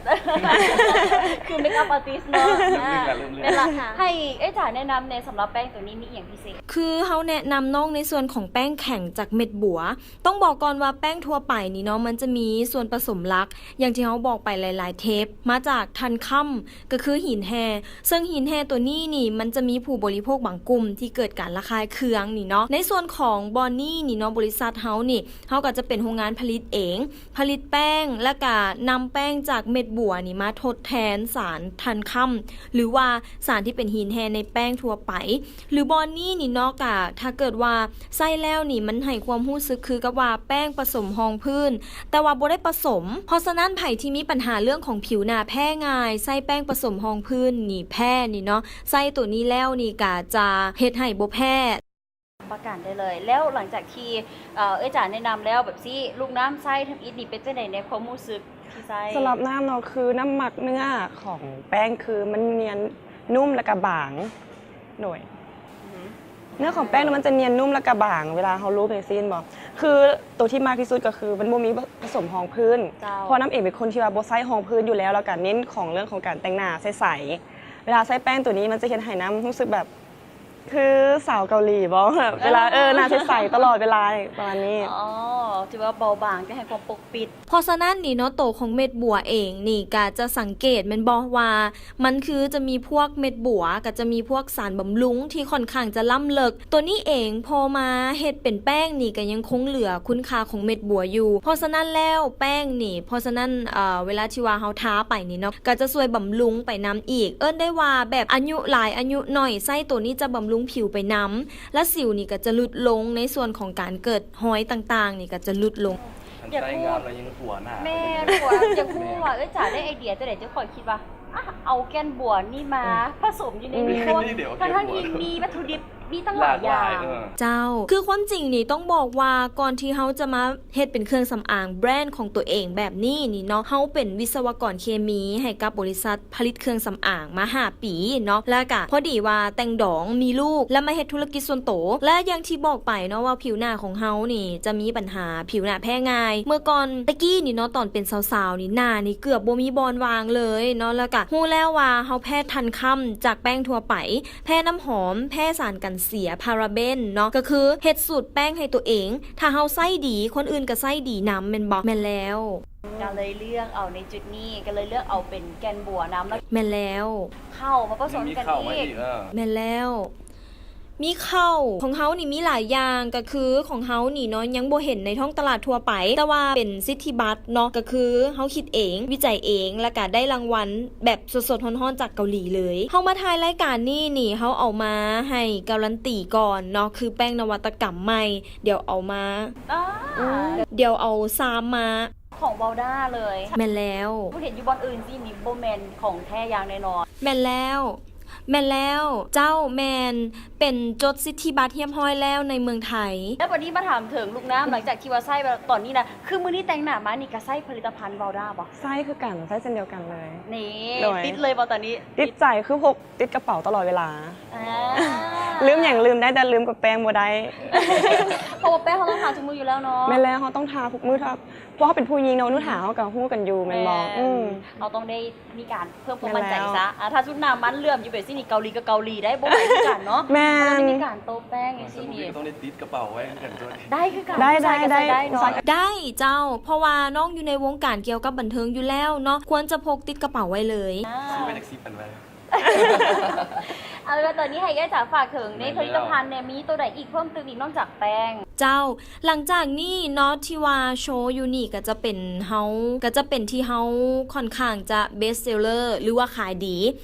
ຄືເມກອັບອາຕິສເນາະ. ອ່າ ເລີ່ມເລີຍ ແມ່ນລະ ໃຫ້ເອື້ອຍຈາແນະນຳແດ່ ສຳລັບແປ້ງໂຕນີ້ມີອີ່ຫຍັງພິເສດ? ຄືເຮົາແນະນຳນ້ອງໃນສ່ວນຂອງແປ້ງແຂງຈາກເມັດບົວ. ຕ້ອງບອກກ່ອນວ່າແປ້ງທົ່ວໄປນີ້ເນາະ ມັນຈະມີສ່ວນປະສົມຫຼັກ ຢ່າງທີ່ເຮົາບອກໄປຫຼາຍໆເທບ ມາຈາກຖ່ານຄຳ ກໍຄືຫີນແຮ່ ເຊິ່ງຫີນແຮ່ໂຕນີ້ນີ້ ມັນຈະມີຜູ້ບໍລິໂພກບາງກຸ່ມທີ່ເກີດການລະຄາຍເຄືອງນີ້ເນາະ. ໃນສ່ວນຂອງບ່ອນນີ້ນີ້ເນາະ ບໍລິສັດເຮົານີ້ ເຮົາກໍຈະເປັນໂຮງງານຜະລິດເອງ ຜະລິດແປ້ງ ແລ້ວກະນຳແປ້ງຈາກເມັດບົວນີ້ມາທົດແທນສານຖ່ານຄຳ ຫຼືວ່າສານທີ່ເປັນຫີນແຮ່ໃນແປ້ງທົ່ວໄປ. ຫຼືບ່ອນນີ້ນີ້ເນາະ ກະຖ້າເກີດວ່າໃຊ້ແລ້ວນີ້ ມັນໃຫ້ຄວາມຮູ້ສຶກຄືກັບວ່າແປ້ງປະສົມຮອງພື້ນ ແຕ່ວ່າບໍ່ໄດ້ປະສົມ. ເພາະສະນັ້ນ ໃຜທີ່ມີບັນຫາເລື່ອງຂອງຜິວໜ້າແພ້ງ່າຍ ໃຊ້ແປ້ງປະສົມຮອງພື້ນນີ້ແພ້ນີ້ເນາະ ໃຊ້ໂຕນີ້ແລ້ວນີ້ກະຈະເຮັດໃຫ້ບໍ່ແພ້. ປະກັນໄດ້ເລີຍ. ແລ້ວຫຼັງຈາກທີ່ ເອີ ເອື້ອຍຈາແນະນຳແລ້ວແບບຊີ້ ລູກນ້ຳໃຊ້ທຳອິດນີ້ເປັນຈັ່ງໃດແດ່ ຄວາມຮູ້ສຶກທີ່ໃຊ້? ສຳລັບນ້ຳເນາະ ຄືນ້ຳໝັກເນື້ອຂອງແປ້ງ ຄືມັນນຽນນຸ້ມ ແລ້ວກະບາງ. ໂດຍ ອືຮຶ ເນື້ອຂອງແປ້ງມັນຈະນຽນນຸ້ມ ແລ້ວກະບາງ ເວລາເຮົາລູບຈັ່ງຊີ້ແມ່ນບໍ່? ຄືໂຕທີ່ມັກທີ່ສຸດກໍຄືມັນບໍ່ມີປະສົມຮອງພື້ນ. ເຈົ້າ ເພາະນ້ຳເອງເປັນຄົນທີ່ວ່າບໍ່ໃຊ້ຮອງພື້ນຢູ່ແລ້ວ ແລ້ວກະເນັ້ນຂອງເລື່ອງຂອງການແຕ່ງໜ້າໃສໆ. ເວລາໃຊ້ແປ້ງໂຕນີ້ ມັນຈະເຮັດໃຫ້ນ້ຳຮູ້ສຶກແບບ ຄືສາວເກົາຫຼີບໍ ແບບເວລາ ເອີ ເອີ ໜ້າໃສໆຕະຫຼອດເວລາ ປະມານນີ້. ອໍ ຖືວ່າເບົາບາງ ຈະໃຫ້ຄວາມປົກປິດ. ເພາະສະນັ້ນນີ້ເນາະ ໂຕຂອງເມັດບົວເອງນີ້ກະຈະສັງເກດແມ່ນບໍ່ວ່າ ມັນຄືຈະມີພວກເມັດບົວ ກະຈະມີພວກສານບຳລຸງທີ່ຂ້ອນຂ້າງຈະລ້ຳເລິກ. ໂຕນີ້ເອງພໍມາເຮັດເປັນແປ້ງນີ້ ກະຍັງຄົງເຫຼືອຄຸນຄ່າຂອງເມັດບົວຢູ່. ເພາະສະນັ້ນແລ້ວແປ້ງນີ້ ເພາະສະນັ້ນ ເອີ ເວລາທີ່ວ່າເຮົາທາໄປນີ້ເນາະ ກະຈະຊ່ວຍບຳລຸງໄປນຳອີກ. ເອີ້ນໄດ້ວ່າແບບອາຍຸຫຼາຍອາຍຸໜ້ອຍ ໃຊ້ໂຕນີ້ຈະບຳລຸງຜິວໄປນຳ ແລະ ສິວນີ້ກະຈະຫຼຸດລົງ ໃນສ່ວນຂອງການເກີດຮອຍຕ່າງໆນີ້ກະຈະຫຼຸດລົງ. ຄັນໃຊ້ງາມແລ້ວຍັງຫົວໜ້າ. ແມ່ນ ຫົວ ຢາກຮູ້ວ່າເອື້ອຍຈາໄດ້ໄອເດຍຈັ່ງໃດ ຈັ່ງຄ່ອຍຄິດວ່າ ອະ ເອົາແກ່ນບົວນີ້ມາ ອືມ ປະສົມຢູ່ໃນນີ້ ອືມ ເພາະວ່າທັງໆທີ່ມີວັດຖຸດິບ ມີຕັ້ງຫຼາຍຢ່າງ ຫຼາກຫຼາຍ ເອີ ເຈົ້າ ຄືຄວາມຈິງນີ້ຕ້ອງບອກວ່າ ກ່ອນທີ່ເຮົາຈະມາເຮັດເປັນເຄື່ອງສຳອາງແບຣນຂອງຕົວເອງແບບນີ້ນີ້ເນາະ ເຮົາເປັນວິສະວະກອນເຄມີໃຫ້ກັບບໍລິສັດ ຜະລິດເຄື່ອງສຳອາງມາຫ້າປີເນາະ ແລ້ວກະພໍດີວ່າແຕ່ງດອງມີລູກ ແລ້ວມາເຮັດທຸລະກິດສ່ວນໂຕ ແລະ ຢ່າງທີ່ບອກໄປເນາະວ່າຜິວໜ້າຂອງເຮົານີ້ຈະມີບັນຫາຜິວໜ້າແພ້ງ່າຍ. ເມື່ອກ່ອນແຕ່ກີ້ນີ້ເນາະ ຕອນເປັນສາວໆນີ້ ໜ້ານີ້ເກືອບບໍ່ມີບ່ອນວ່າງເລີຍເນາະ ແລ້ວກະຮູ້ແລ້ວວ່າເຮົາແພ້ທັນຄຳຈາກແປ້ງທົ່ວໄປ ແພ້ນ້ຳຫອມ ແພ້ສານກັນເສຍ ພາຣາເບນເນາະ ກໍຄືເຮັດສູດແປ້ງໃຫ້ຕົວເອງ ຖ້າເຮົາໃຊ້ດີ ຄົນອື່ນກໍໃຊ້ດີນຳ ແມ່ນບໍ່? ແມ່ນແລ້ວ. ກໍເລີຍເລືອກເອົາໃນຈຸດນີ້ ກໍເລີຍເລືອກເອົາເປັນແກ່ນບົວນຳ ແລ້ວ ແມ່ນແລ້ວ ເຂົ້າມາປະສົມກັນອີກ ເອີ ແມ່ນແລ້ວ ມີເຂົ້າ ຂອງເຮົານີ້ມີຫຼາຍຢ່າງ ກໍຄືຂອງເຮົານີ້ເນາະ ຍັງບໍ່ເຫັນໃນທ້ອງຕະຫຼາດທົ່ວໄປ ແຕ່ວ່າເປັນສິດທິບັດເນາະ ກໍຄືເຮົາຄິດເອງ ວິໄຈເອງ ແລ້ວກະໄດ້ລາງວັນແບບສົດໆຮ້ອນໆຈາກເກົາຫຼີເລີຍ. ເຮົາມາຖ່າຍລາຍການນີ້ນີ້ ເຮົາເອົາມາໃຫ້ກາຣັນຕີກ່ອນເນາະ ຄືແປ້ງນະວັດຕະກຳໃໝ່ ດຽວເອົາມາ ອາ ອືມ ດຽວເອົາຊາມມາ ຂອງເບົາດ້າເລີຍ ແມ່ນແລ້ວ ເຫັນຢູ່ບ່ອນອື່ນຊີ້ນີ້ ບໍ່ແມ່ນຂອງແທ້ຢ່າງແນ່ນອນ ແມ່ນແລ້ວ ແມ່ນແລ້ວ ເຈົ້າ ແມ່ນ ເປັນຈົດສິດທິບັດຮຽບຮ້ອຍແລ້ວໃນເມືອງໄທ. ແລ້ວບັດນີ້ມາຖາມເຖິງລູກນ້ຳ ຫຼັງຈາກທີ່ວ່າໃຊ້ມາຕອນນີ້ນະ ຄືມື້ນີ້ແຕ່ງໜ້າມານີ້ກໍໃຊ້ຜະລິດຕະພັນເບົາດ້າບໍ່? ໃຊ້ຄືກັນ ໃຊ້ເຊັ່ນດຽວກັນເລີຍ ນີ້ ໂດຍ ຕິດເລີຍບໍ່ຕອນນີ້? ຕິດໃຈ ຄືພົກ ຕິດກະເປົາຕະຫຼອດເວລາ ອ່າ ລືມຫຍັງລືມໄດ້ ແຕ່ລືມກັບແປ້ງບໍ່ໄດ້ ເພາະວ່າແປ້ງເຮົາຕ້ອງທາທຸກມື້ຢູ່ແລ້ວເນາະ. ແມ່ນແລ້ວ ເຮົາຕ້ອງທາທຸກມື້ ຖ້າ ເພາະເຮົາເປັນຜູ້ຍິງເນາະ ນຸດຫາເຮົາກໍຮູ້ກັນຢູ່ແມ່ນບໍ່? ແມ່ນ ອືມ ເຮົາຕ້ອງໄດ້ມີການເພີ່ມຄວາມໝັ້ນໃຈຊະ ແມ່ນແລ້ວ ອ່າ ຖ້າຊຸດໜ້າມັນເຫຼື້ອມຢູ່ແບບຊີ້ນີ້ ເກົາຫຼີກັບເກົາຫຼີໄດ້ ບໍ່ໄຫວຄືກັນເນາະ ແມ່ນ ຕ້ອງໄດ້ມີການໂຕະແປ້ງຈັ່ງຊີ້ນີ້ ກໍຕ້ອງໄດ້ຕິດກະເປົາໄວ້ຄືກັນ ໄດ້ຄືກັນ ໄດ້ ຜູ້ຊາຍກໍໃຊ້ໄດ້ເນາະ ໄດ້ເຈົ້າ ເພາະວ່ານ້ອງຢູ່ໃນວົງການກ່ຽວກັບບັນເທີງຢູ່ແລ້ວເນາະ ຄວນຈະພົກຕິດກະເປົາໄວ້ເລີຍ ອ່າ ຊື້ໄວ້ຈັກສິບອັນໄວ້ ເອົາເວລາຕອນນີ້ໃຫ້ເອື້ອຍຈາຝາກເຖິງໃນຜະລິດຕະພັນແດ່ ມີໂຕໃດອີກເພີ່ມຕື່ມອີກນອກຈາກແປ້ງ? ເຈົ້າ ຫຼັງຈາກນີ້ເນາະ ທີ່ວ່າໂຊຢູ່ນີ້ກໍຈະເປັນເຮົາ ກໍຈະເປັນທີ່ເຮົາຂ້ອນຂ້າງຈະເບສເຊລເລີ ຫຼືວ່າຂາຍດີ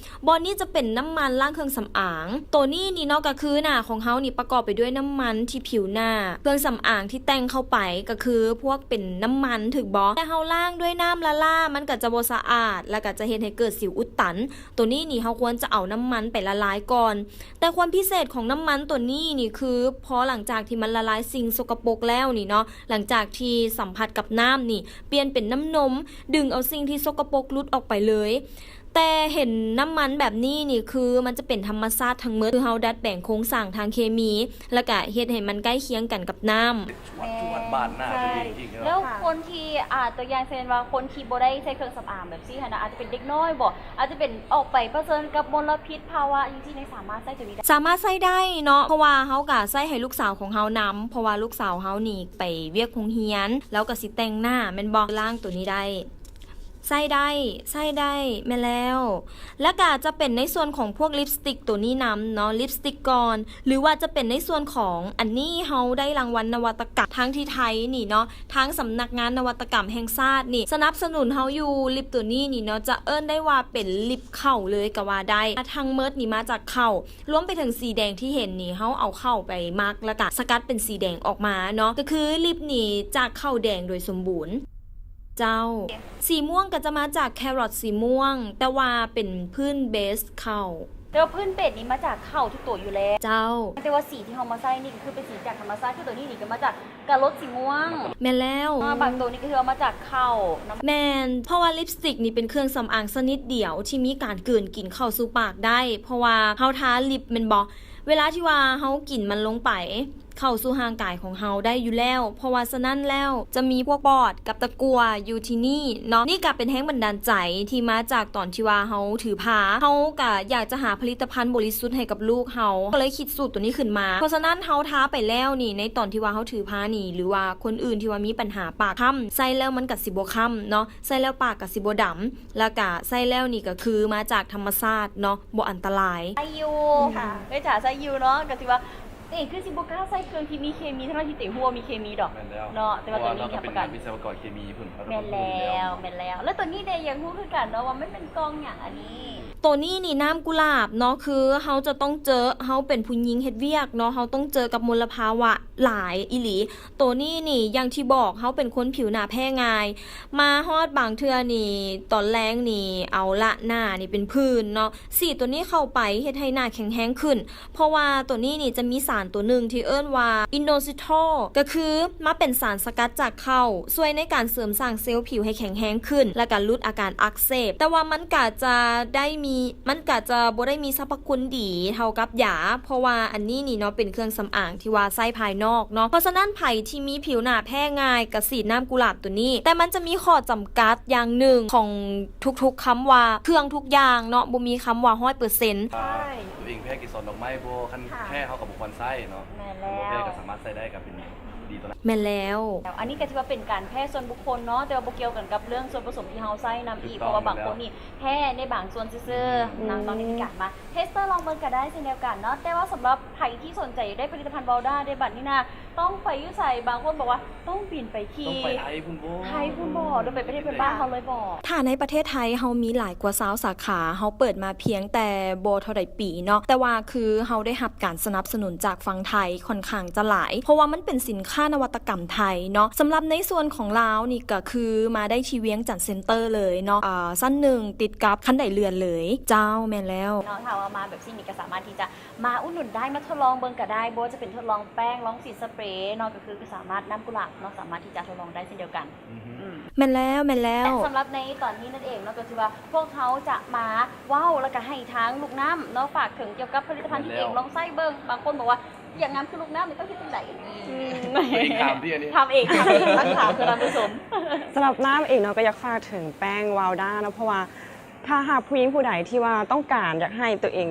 ບ່ອນນີ້ຈະເປັນນ້ຳມັນລ້າງເຄື່ອງສຳອາງ ໂຕນີ້ນີ້ເນາະ ກໍຄືໜ້າຂອງເຮົານີ້ປະກອບໄປດ້ວຍນ້ຳມັນທີ່ຜິວໜ້າ ເຄື່ອງສຳອາງທີ່ແຕ່ງເຂົ້າໄປ ກໍຄືພວກເປັນນ້ຳມັນ ຖືກບໍ່? ແຕ່ເຮົາລ້າງດ້ວຍນ້ຳລ້າໆ ມັນກໍຈະບໍ່ສະອາດ ແລ້ວກໍຈະເຮັດໃຫ້ເກີດສິວອຸດຕັນ ໂຕນີ້ນີ້ເຮົາຄວນຈະເອົານ້ຳມັນໄປລະລາຍກ່ອນ ແຕ່ຄວາມພິເສດຂອງນ້ຳມັນໂຕນີ້ນີ້ຄື ພໍຫຼັງຈາກທີ່ມັນລະລາຍສິ່ງສົກກະປົກແລ້ວນີ້ເນາະ ຫຼັງຈາກທີ່ສຳຜັດກັບນ້ຳນີ້ ປ່ຽນເປັນນ້ຳນົມ ດຶງເອົາສິ່ງທີ່ສົກກະປົກຫຼຸດອອກໄປເລີຍ ແຕ່ເຫັນນ້ຳມັນແບບນີ້ນີ້ຄືມັນຈະເປັນທຳມະຊາດທັງໝົດ ຄືເຮົາດັດແປງໂຄງສ້າງທາງເຄມີ ແລ້ວກະເຮັດໃຫ້ມັນໃກ້ຄຽງກັນກັບນ້ຳ. ແມ່ນ ບາດໜ້າຕົວເອງອີກເນາະ ແລ້ວຄົນທີ່ ອ່າ ຕົວຢ່າງເຊັ່ນວ່າ ຄົນທີ່ບໍ່ໄດ້ໃຊ້ເຄື່ອງສຳອາງແບບຊີ້ຫັ້ນນະ ອາດຈະເປັນເດັກນ້ອຍບໍ ອາດຈະເປັນອອກໄປປະເຊີນກັບມົນລະພິດ ພາວະຈັ່ງຊີ້ ນີ້ສາມາດໃຊ້ຕົວນີ້ໄດ້? ສາມາດໃຊ້ໄດ້ເນາະ ເພາະວ່າເຮົາກະໃຊ້ໃຫ້ລູກສາວຂອງເຮົານຳ ເພາະວ່າລູກສາວເຮົານີ້ໄປວຽກໂຮງຮຽນ ລາວກະຊິແຕ່ງໜ້າແມ່ນບໍ່ ລ້າງໂຕນີ້ໄດ້. ໃຊ້ໄດ້ ໃຊ້ໄດ້ ແມ່ນແລ້ວ ແລ້ວກະຈະເປັນໃນສ່ວນຂອງພວກລິບສະຕິກໂຕນີ້ນຳເນາະ ລິບສະຕິກກ່ອນ ຫຼືວ່າຈະເປັນໃນສ່ວນຂອງ ອັນນີ້ເຮົາໄດ້ລາງວັນນະວັດຕະກຳທາງທີ່ໄທນີ້ເນາະ ທາງສຳນັກງານນະວັດຕະກຳແຫ່ງຊາດນີ້ສະໜັບສະໜູນເຮົາຢູ່ ລິບໂຕນີ້ນີ້ເນາະ ຈະເອີ້ນໄດ້ວ່າເປັນລິບເຂົ້າເລີຍກໍວ່າໄດ້ ທັງໝົດນີ້ມາຈາກເຂົ້າ ລວມໄປເຖິງສີແດງທີ່ເຫັນນີ້ ເຮົາເອົາເຂົ້າໄປໝັກ ແລ້ວກະສະກັດເປັນສີແດງອອກມາເນາະ ກໍຄືລິບນີ້ຈາກເຂົ້າແດງໂດຍສົມບູນ. ເຈົ້າ ສີມ່ວງກໍຈະມາຈາກແຄຣອດສີມ່ວງ ແຕ່ວ່າເປັນພື້ນເບສເຂົ້າ ແຕ່ວ່າພື້ນເບສນີ້ມາຈາກເຂົ້າທຸກໂຕຢູ່ແລ້ວ ເຈົ້າ ແຕ່ວ່າສີທີ່ເຮົາມາໃຊ້ນີ້ກໍຄືເປັນສີຈາກທຳມະຊາດ ຄືໂຕນີ້ນີ້ກໍມາຈາກກາລົດສີມ່ວງ ແມ່ນແລ້ວ ອ່າ ບາງໂຕນີ້ກໍຄືເອົາມາຈາກເຂົ້ານຳ ແມ່ນ ເພາະວ່າລິບສະຕິກນີ້ເປັນເຄື່ອງສຳອາງຊະນິດດຽວທີ່ມີການກືນກິນເຂົ້າສູ່ປາກໄດ້ ເພາະວ່າເຮົາທາລິບແມ່ນບໍ່ ເວລາທີ່ວ່າເຮົາກິນມັນລົງໄປ ເຂົ້າສູ່ຮ່າງກາຍຂອງເຮົາໄດ້ຢູ່ແລ້ວ ເພາະວ່າສະນັ້ນແລ້ວ ຈະມີພວກປອດກັບຕະກົ່ວຢູ່ທີ່ນີ້ເນາະ ນີ້ກະເປັນແຮງບັນດານໃຈທີ່ມາຈາກຕອນທີ່ວ່າເຮົາຖືພາ ເຮົາກະຢາກຈະຫາຜະລິດຕະພັນບໍລິສຸດໃຫ້ກັບລູກເຮົາ ກໍເລີຍຄິດສູດໂຕນີ້ຂຶ້ນມາ ເພາະສະນັ້ນເຮົາທາໄປແລ້ວນີ້ ໃນຕອນທີ່ວ່າເຮົາຖືພານີ້ ຫຼືວ່າຄົນອື່ນທີ່ວ່າມີບັນຫາປາກຄ້ຳ ໃຊ້ແລ້ວມັນກະຊິບໍ່ຄ້ຳເນາະ ໃຊ້ແລ້ວປາກກະຊິບໍ່ດຳ ແລ້ວກະໃຊ້ແລ້ວນີ້ກະຄືມາຈາກທຳມະຊາດເນາະ ບໍ່ອັນຕະລາຍ ໃຊ້ຢູ່ ເອື້ອຍຈາໃຊ້ຢູ່ເນາະ ກະຖືວ່າ ເອງຄືຊິບໍ່ກ້າໃຊ້ເຄື່ອງທີ່ມີເຄມີ ທັງໆທີ່ເຕງຮູ້ວ່າມີເຄມີດອກ ແມ່ນແລ້ວ ເນາະ ແຕ່ວ່າຕົວນີ້ນີ້ຮັບປະກັນ ເພາະວ່າເຮົາກໍເປັນນັກວິສະວະກອນເຄມີພຸ້ນ ແມ່ນແລ້ວ ແມ່ນແລ້ວ ແລ້ວຕົວນີ້ເດ ຢາກຮູ້ຄືກັນເນາະວ່າມັນເປັນກ່ອງຫຍັງອັນນີ້? ໂຕນີ້ນີ້ນ້ຳກຸຫຼາບເນາະ ຄືເຮົາຈະຕ້ອງເຈີ ເຮົາເປັນຜູ້ຍິງເຮັດວຽກເນາະ ເຮົາຕ້ອງເຈີກັບມົນລະພາວະຫຼາຍອີ່ຫຼີ. ໂຕນີ້ນີ້ ຢ່າງທີ່ບອກ ເຮົາເປັນຄົນຜິວໜາແພ້ງ່າຍ ມາຮອດບາງເທື່ອນີ້ ຕອນແລງນີ້ ເອົາລະ ໜ້ານີ້ເປັນຜື່ນເນາະ ສີໂຕນີ້ເຂົ້າໄປເຮັດໃຫ້ໜ້າແຂງແຮງຂຶ້ນ ເພາະວ່າໂຕນີ້ນີ້ຈະມີສານໂຕໜຶ່ງທີ່ເອີ້ນວ່າອິນໂນຊິໂທນ ກໍຄືມາເປັນສານສະກັດຈາກເຂົ້າ ຊ່ວຍໃນການເສີມສ້າງເຊວຜິວໃຫ້ແຂງແຮງຂຶ້ນ ແລະກະຫຼຸດອາການອັກເສບ ແຕ່ວ່າມັນກະຈະໄດ້ມີ ມັນກະຈະບໍ່ໄດ້ມີສັບພະຄຸນດີເທົ່າກັບຢາ ເພາະວ່າອັນນີ້ນີ້ເນາະ ເປັນເຄື່ອງສຳອາງທີ່ວ່າໃຊ້ພາຍນອກເນາະ ເພາະສະນັ້ນໃຜທີ່ມີຜິວໜາແພ້ງ່າຍ ກະສີດນ້ຳກຸຫຼາບໂຕນີ້ ແຕ່ມັນຈະມີຂໍ້ຈຳກັດຢ່າງໜຶ່ງຂອງທຸກໆຄຳວ່າ ເຄື່ອງທຸກຢ່າງເນາະ ບໍ່ມີຄຳວ່າຮ້ອຍເປີເຊັນ. ໃຊ່ ຕົວເອງແພ້ເກສອນດອກໄມ້ບໍ່? ຄັນ ແພ້ເຮົາກໍບໍ່ຄວນໃຊ້ເນາະ ແມ່ນແລ້ວ ຄັນບໍ່ແພ້ກໍສາມາດໃຊ້ໄດ້ ກໍເປັນດີຕໍ່ນັ້ນ ແມ່ນແລ້ວ ອັນນີ້ກໍຖືວ່າເປັນການແພ້ສ່ວນບຸກຄົນເນາະ ແຕ່ວ່າບໍ່ກ່ຽວກັນກັບເລື່ອງສ່ວນປະສົມທີ່ເຮົາໃຊ້ນຳອີກ ເພາະວ່າບາງຄົນນີ້ແພ້ໃນບາງສ່ວນຊື່ໆ ນະ ຕອນນີ້ມີການມາເທສເຕີລອງເບິ່ງກໍໄດ້ເຊັ່ນດຽວກັນເນາະ ແຕ່ວ່າສຳລັບໃຜທີ່ສົນໃຈຢາກໄດ້ຜະລິດຕະພັນວາວດ້າເດ ບັດນີ້ນະ ຕ້ອງໄປຢູ່ໃສ? ບາງຄົນບອກວ່າຕ້ອງບິນໄປທີ່ ຕ້ອງໄປໄທພຸ້ນບໍ? ໄທພຸ້ນບໍ? ຫຼືໄປປະເທດເພື່ອນບ້ານເຮົາເລີຍບໍ? ຖ້າໃນປະເທດໄທເຮົາມີຫຼາຍກວ່າຊາວສາຂາ ເຮົາເປີດມາພຽງແຕ່ບໍ່ເທົ່າໃດປີເນາະ ແຕ່ວ່າຄືເຮົາໄດ້ຮັບການສະໜັບສະໜູນຈາກຝັ່ງໄທຂ້ອນຂ້າງຈະຫຼາຍ ເພາະວ່າມັນເປັນສິນຄ້ານະວັດຕະກຳໄທເນາະ. ສຳລັບໃນສ່ວນຂອງລາວນີ້ກໍຄືມາໄດ້ທີ່ວຽງຈັນເຊັນເຕີເລີຍເນາະ ເອີ ຊັ້ນໜຶ່ງຕິດກັບຄັນໄດເລື່ອນເລີຍ. ເຈົ້າ ແມ່ນແລ້ວ ເນາະ ຖ້າວ່າມາແບບຊີ້ນີ້ກໍສາມາດທີ່ຈະ ມາອຸດໜູນໄດ້ ມາທົດລອງເບິ່ງກໍໄດ້ ບໍ່ວ່າຈະເປັນທົດລອງແປ້ງ ລອງສີດສະເປເນາະ ກໍຄືສາມາດ ນ້ຳກຸຫຼາບເນາະ ສາມາດທີ່ຈະທົດລອງໄດ້ເຊັ່ນດຽວກັນ. ອືມ ອືມ ແມ່ນແລ້ວ ແມ່ນແລ້ວ ແລະ ສຳລັບໃນຕອນນີ້ນັ້ນເອງເນາະ ກໍຄືວ່າພວກເຮົາຈະມາເວົ້າ ແລ້ວກໍໃຫ້ທາງລູກນ້ຳເນາະ ຝາກເຖິງກ່ຽວກັບຜະລິດຕະພັນທີ່ ແມ່ນແລ້ວ ຕົວເອງລອງໃຊ້ເບິ່ງ. ບາງຄົນບອກວ່າ ຢາກງາມຄືລູກນ້ຳນີ້ຕ້ອງເຮັດຈັ່ງໃດ? ອືມ ຕົວເອງຖາມຕິອັນນີ້ ຖາມເອງ ຖາມເອງ ຕ້ອງຖາມເພື່ອນຜູ້ຊົມ. ສຳລັບນ້ຳເອງເນາະ ກໍຢາກຝາກເຖິງແປ້ງວາວດ້າເນາະ ເພາະວ່າ ຖ້າຫາກຜູ້ຍິງຜູ້ໃດທີ່ວ່າຕ້ອງການຢາກໃຫ້ຕົວເອງ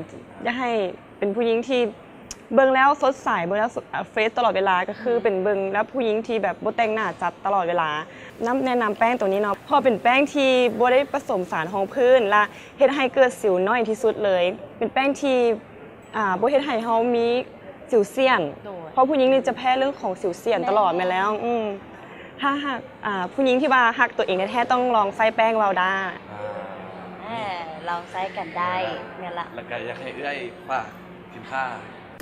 ຢາກໃຫ້ເປັນຜູ້ຍິງທີ່ເບິ່ງແລ້ວສົດໃສ ເບິ່ງແລ້ວ ເອີ ເຟຣຊຕະຫຼອດເວລາ ກໍຄື ອືມ ເປັນເບິ່ງແລ້ວຜູ້ຍິງທີ່ແບບບໍ່ແຕ່ງໜ້າຈັດຕະຫຼອດເວລາ ນຳ ແນະນຳແປ້ງໂຕນີ້ເນາະ ເພາະວ່າເປັນແປ້ງທີ່ບໍ່ໄດ້ປະສົມສານຮອງພື້ນ ແລະ ເຮັດໃຫ້ເກີດສິວໜ້ອຍທີ່ສຸດເລີຍ ເປັນແປ້ງທີ່ ອ່າ ບໍ່ເຮັດໃຫ້ເຮົາມີສິວສ້ຽນ ໂດຍ ເພາະຜູ້ຍິງນີ້ຈະແພ້ເລື່ອງຂອງສິວສ້ຽນຕະຫຼອດ. ແມ່ນແລ້ວ ອືມ ຖ້າຫາກ ອ່າ ຜູ້ຍິງທີ່ວ່າຮັກຕົວເອງແທ້ໆ ຕ້ອງລອງໃຊ້ແປ້ງວາວດ້າ. ອ່າ ເອີ ລອງໃຊ້ກັນໄດ້. ແມ່ນລະ ແມ່ນລະ ແລ້ວກໍຢາກໃຫ້ເອື້ອຍຝາກສິນຄ້າ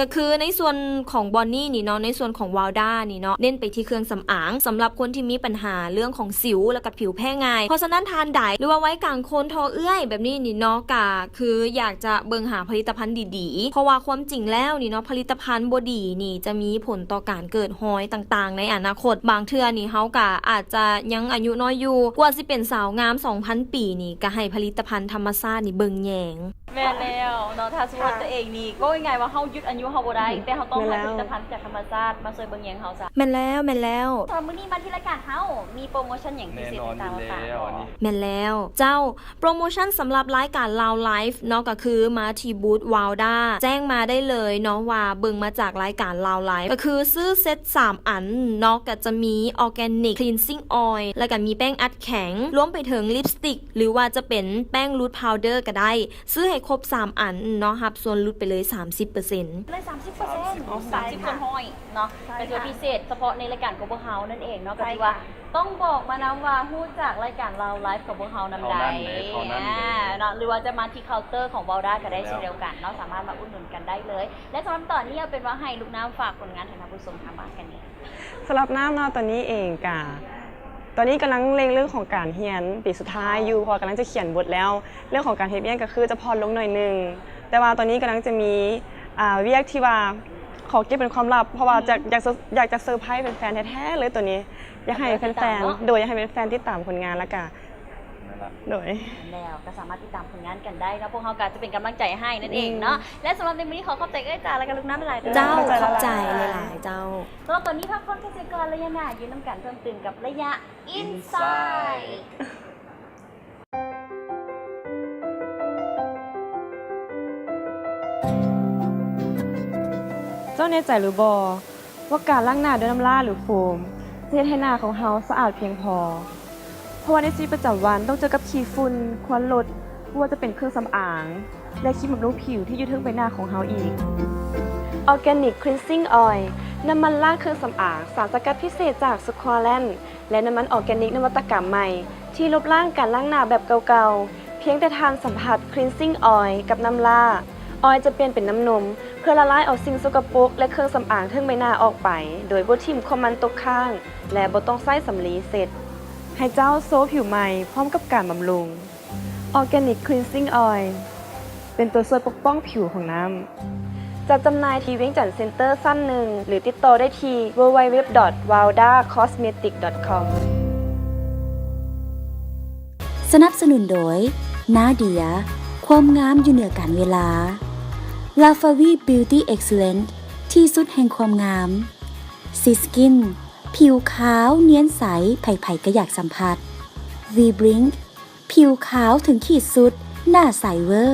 ກໍຄືໃນສ່ວນຂອງບອນນີ້ນີ້ເນາະ ໃນສ່ວນຂອງວາວດ້ານີ້ເນາະ ເນັ້ນໄປທີ່ເຄື່ອງສຳອາງ ສຳລັບຄົນທີ່ມີບັນຫາເລື່ອງຂອງສິວ ແລ້ວກໍຜິວແພ້ງ່າຍ ເພາະສະນັ້ນທ່ານໃດ ຫຼືວ່າໄວກາງຄົນ ທໍ່ເອື້ອຍແບບນີ້ນີ້ເນາະ ກໍ ຄືຢາກຈະເບິ່ງຫາຜະລິດຕະພັນດີໆ ເພາະວ່າຄວາມຈິງແລ້ວນີ້ເນາະ ຜະລິດຕະພັນບໍ່ດີນີ້ຈະມີຜົນຕໍ່ການເກີດຮອຍຕ່າງໆໃນອະນາຄົດ. ບາງເທື່ອນີ້ເຮົາກະອາດຈະຍັງອາຍຸນ້ອຍຢູ່ ກວ່າຊິເປັນສາວງາມສອງພັນປີນີ້ ກະໃຫ້ຜະລິດຕະພັນທຳມະຊາດນີ້ເບິ່ງແຍງ. ແມ່ນແລ້ວເນາະ ຖ້າສົມມຸດວ່າຕົວເອງນີ້ ເວົ້າງ່າຍໆວ່າເຮົາຢຸດອາຍຸເຮົາບໍ່ໄດ້ ແຕ່ເຮົາຕ້ອງໃຫ້ຜະລິດຕະພັນຈາກທຳມະຊາດມາຊ່ວຍເບິ່ງແຍງເຮົາຊະ. ແມ່ນແລ້ວ ແມ່ນແລ້ວ. ສຳລັບມື້ນີ້ມາທີ່ລາຍການເຮົາ ມີໂປຣໂມຊັນຫຍັງພິເສດຕິດຕາມມາຝາກບໍ່? ແມ່ນແລ້ວເຈົ້າ. ໂປຣໂມຊັນສຳລັບລາຍການລາວໄລຟ໌ເນາະ ກໍຄືມາທີ່ບູດວາວດ້າ ແຈ້ງມາໄດ້ເລີຍເນາະວ່າເບິ່ງມາຈາກລາຍການລາວໄລຟ໌ ກໍຄືຊື້ເຊັດສາມອັນເນາະ ກໍຈະມີ Organic Cleansing Oil ແລ້ວກໍມີແປ້ງອັດແຂງ ລວມໄປເຖິງລິບສະຕິກ ຫຼືວ່າຈະເປັນແປ້ງ Loose Powder ກໍໄດ້ ຊື້ໃຫ້ຄົບສາມອັນເນາະ ຮັບສ່ວນຫຼຸດໄປເລີຍສາມສິບເປີເຊັນ. ເລີຍສາມສິບເປີເຊັນ ສາມສິບສ່ວນຮ້ອຍເນາະ ກໍຖືວ່າພິເສດສະເພາະໃນລາຍການຂອງພວກເຮົານັ້ນເອງເນາະ ກໍຖືວ່າ ຕ້ອງບອກມານຳວ່າຮູ້ຈັກລາຍການລາວໄລຟ໌ຂອງພວກເຮົານຳໃດ ເທົ່ານັ້ນເລີຍ ເທົ່ານັ້ນເລີຍ ອ່າ ເນາະ ຫຼືວ່າຈະມາທີ່ເຄົາເຕີຂອງວາວດ້າກໍໄດ້ເຊັ່ນດຽວກັນເນາະ ສາມາດມາອຸດໜູນກັນໄດ້ເລີຍ ແລະ ສຳລັບຕອນນີ້ເອົາເປັນວ່າໃຫ້ລູກນ້ຳຝາກຜົນງານໃຫ້ທ່ານຜູ້ຊົມທາງບ້ານກັນແດ່. ສຳລັບນ້ຳເນາະ ຕອນນີ້ເອງກະ ຕອນນີ້ກຳລັງເລັ່ງເລື່ອງຂອງການຮຽນປີສຸດທ້າຍຢູ່ ເພາະວ່າກຳລັງຈະຂຽນບົດແລ້ວ ເລື່ອງຂອງການເຮັດວຽກກໍຄືຈະຜ່ອນລົງໜ້ອຍໜຶ່ງ ແຕ່ວ່າຕອນນີ້ກຳລັງຈະມີ ອ່າ ວຽກທີ່ວ່າຂໍເກັບເປັນຄວາມລັບ ເພາະວ່າ ອືມ ຢາກ ຢາກ ຢາກຈະເຊີໄພຣສ໌ແຟນໆແທ້ໆເລີຍໂຕນີ້ ຢາກໃຫ້ແຟນໆ ໂດຍ ຢາກໃຫ້ແຟນໆຕິດຕາມຜົນງານ ແລ້ວກະ ໂດຍ ແລ້ວກໍສາມາດຕິດຕາມຜົນງານກັນໄດ້ເນາະ ພວກເຮົາກໍຈະເປັນກຳລັງໃຈໃຫ້ນັ້ນເອງເນາະ ອືມ ແລະ ສຳລັບໃນມື້ນີ້ຂໍຂອບໃຈເອື້ອຍຈາ ແລ້ວກໍລູກນ້ຳຫຼາຍໆເດີ ເຈົ້າ ຂອບໃຈຫຼາຍໆເຈົ້າ. ສຳລັບຕອນນີ້ພັກຜ່ອນກັນເສຍກ່ອນ ໄລຍະໜ້າຢູ່ນຳກັນເພີ່ມຕື່ມກັບໄລຍະ Inside ເຈົ້າແນ່ໃຈຫຼືບໍ່ວ່າການລ້າງໜ້າດ້ວຍນ້ຳລາ ຫຼື ໂຟມ ຈະເຮັດໃຫ້ໜ້າຂອງເຮົາສະອາດພຽງພໍ? ເພາະວ່າໃນຊີວິດປະຈຳວັນຕ້ອງເຈີກັບຂີ້ຝຸ່ນ, ຄວັນລົດ, ບໍ່ວ່າຈະເປັນເຄື່ອງສຳອາງ ແລະ ຄຣີມບຳລຸງຜິວທີ່ຢູ່ເທິງໃບໜ້າຂອງເຮົາອີກ. Organic Cleansing Oil ນ້ຳມັນລ້າງເຄື່ອງສຳອາງ ສານສະກັດພິເສດຈາກສະຄວາແລນ ແລະ ນ້ຳມັນອອແກນິກນະວັດຕະກຳໃໝ່ ທີ່ລົບລ້າງການລ້າງໜ້າແບບເກົ່າໆ. ພຽງແຕ່ທ່ານສຳຜັດ Cleansing Oil ກັບນ້ຳລ້າ, ອອຍຈະປ່ຽນເປັນນ້ຳນົມ ເພື່ອລະລາຍເອົາສິ່ງສົກກະປົກ ແລະ ເຄື່ອງສຳອາງເທິງໃບໜ້າອອກໄປ ໂດຍບໍ່ຖິ້ມຄວາມມັນຕົກຄ້າງ ແລະ ບໍ່ຕ້ອງໃຊ້ສຳລີເຊັດ. ໃຫ້ເຈົ້າໂຊຜິວໃໝ່ພ້ອມກັບການບຳລຸງ. Organic Cleansing Oil ເປັນຕົວຊ່ວຍປົກປ້ອງຜິວຂອງນ້ຳ. ຈັດຈຳໜ່າຍທີ່ວຽງຈັນເຊັນເຕີຊັ້ນໜຶ່ງ ຫຼື ຕິດຕໍ່ໄດ້ທີ່ www.wildacosmetic.com. ສະໜັບສະໜູນໂດຍ ນາເດຍ ຄວາມງາມຢູ່ເໜືອການເວລາ. Lafavi Beauty Excellence ທີ່ສຸດແຫ່ງຄວາມງາມ. Siskin ຜິວຂາວນຽນໃສ ໃຜໆກໍຢາກສຳຜັດ. V-Blink ຜິວຂາວເຖິງຂີດສຸດ ໜ້າໃສເວີ.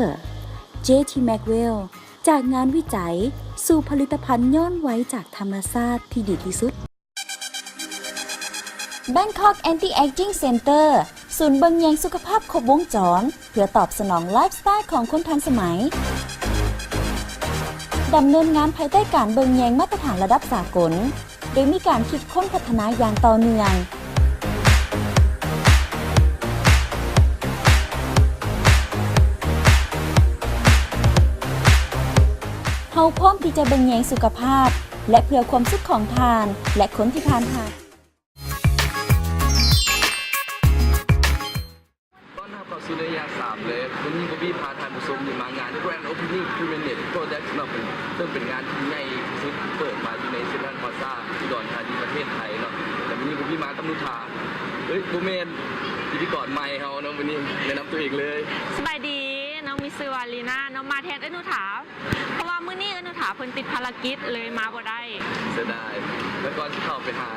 ເຈທີ Maxwell ຈາກງານວິໄຈສູ່ຜະລິດຕະພັນຍ້ອນໄວຈາກທຳມະຊາດທີ່ດີທີ່ສຸດ. Bangkok Anti-Aging Center ສູນເບິ່ງແຍງສຸຂະພາບຄົບວົງຈອນ ເພື່ອຕອບສະໜອງໄລຟ໌ສະໄຕລ໌ຂອງຄົນທັນສະໄໝ. ດຳເນີນງານພາຍໃຕ້ການເບິ່ງແຍງມາດຕະຖານລະດັບສາກົນ ໂດຍມີການຄິດຄົ້ນພັດທະນາຢ່າງຕໍ່ເນື່ອງ. ເຮົາພ້ອມທີ່ຈະເບິ່ງແຍງສຸຂະພາບ ແລະ ເພື່ອຄວາມສຸກຂອງທ່ານ ແລະ ຄົນທີ່ທ່ານຮັກ. ຕ້ອນຮັບເຂົ້າສູ່ໄລຍະສາມເລີຍ. ມື້ນີ້ Bobby ພາທ່ານຜູ້ຊົມນີ້ມາງານ Grand Opening Primanet Products ເນາະ ເຊິ່ງເປັນງານທີ່ໃຫຍ່ທີ່ສຸດ ເປີດມາຢູ່ໃນ Central Plaza ອຸດອນທານີ ປະເທດໄທເນາະ. ແລະ ມື້ນີ້ Bobby ມາກັບນຸຖາ ເອີຍ ບໍ່ແມ່ນ ພິທີກອນໃໝ່ເຮົາເນາະ ມື້ນີ້ ແນະນຳຕົວເອງເລີຍ. ສະບາຍດີ ນ້ອງມີຊື່ວ່າລີນາ ນ້ອງມາແທນເອື້ອຍນຸຖາ. ເພາະວ່າມື້ນີ້ເອື້ອຍນຸຖາເພິ່ນຕິດພາລະກິດເລີຍມາບໍ່ໄດ້. ເສຍດາຍ. ແລ້ວກ່ອນຊິເຂົ້າໄປຫາ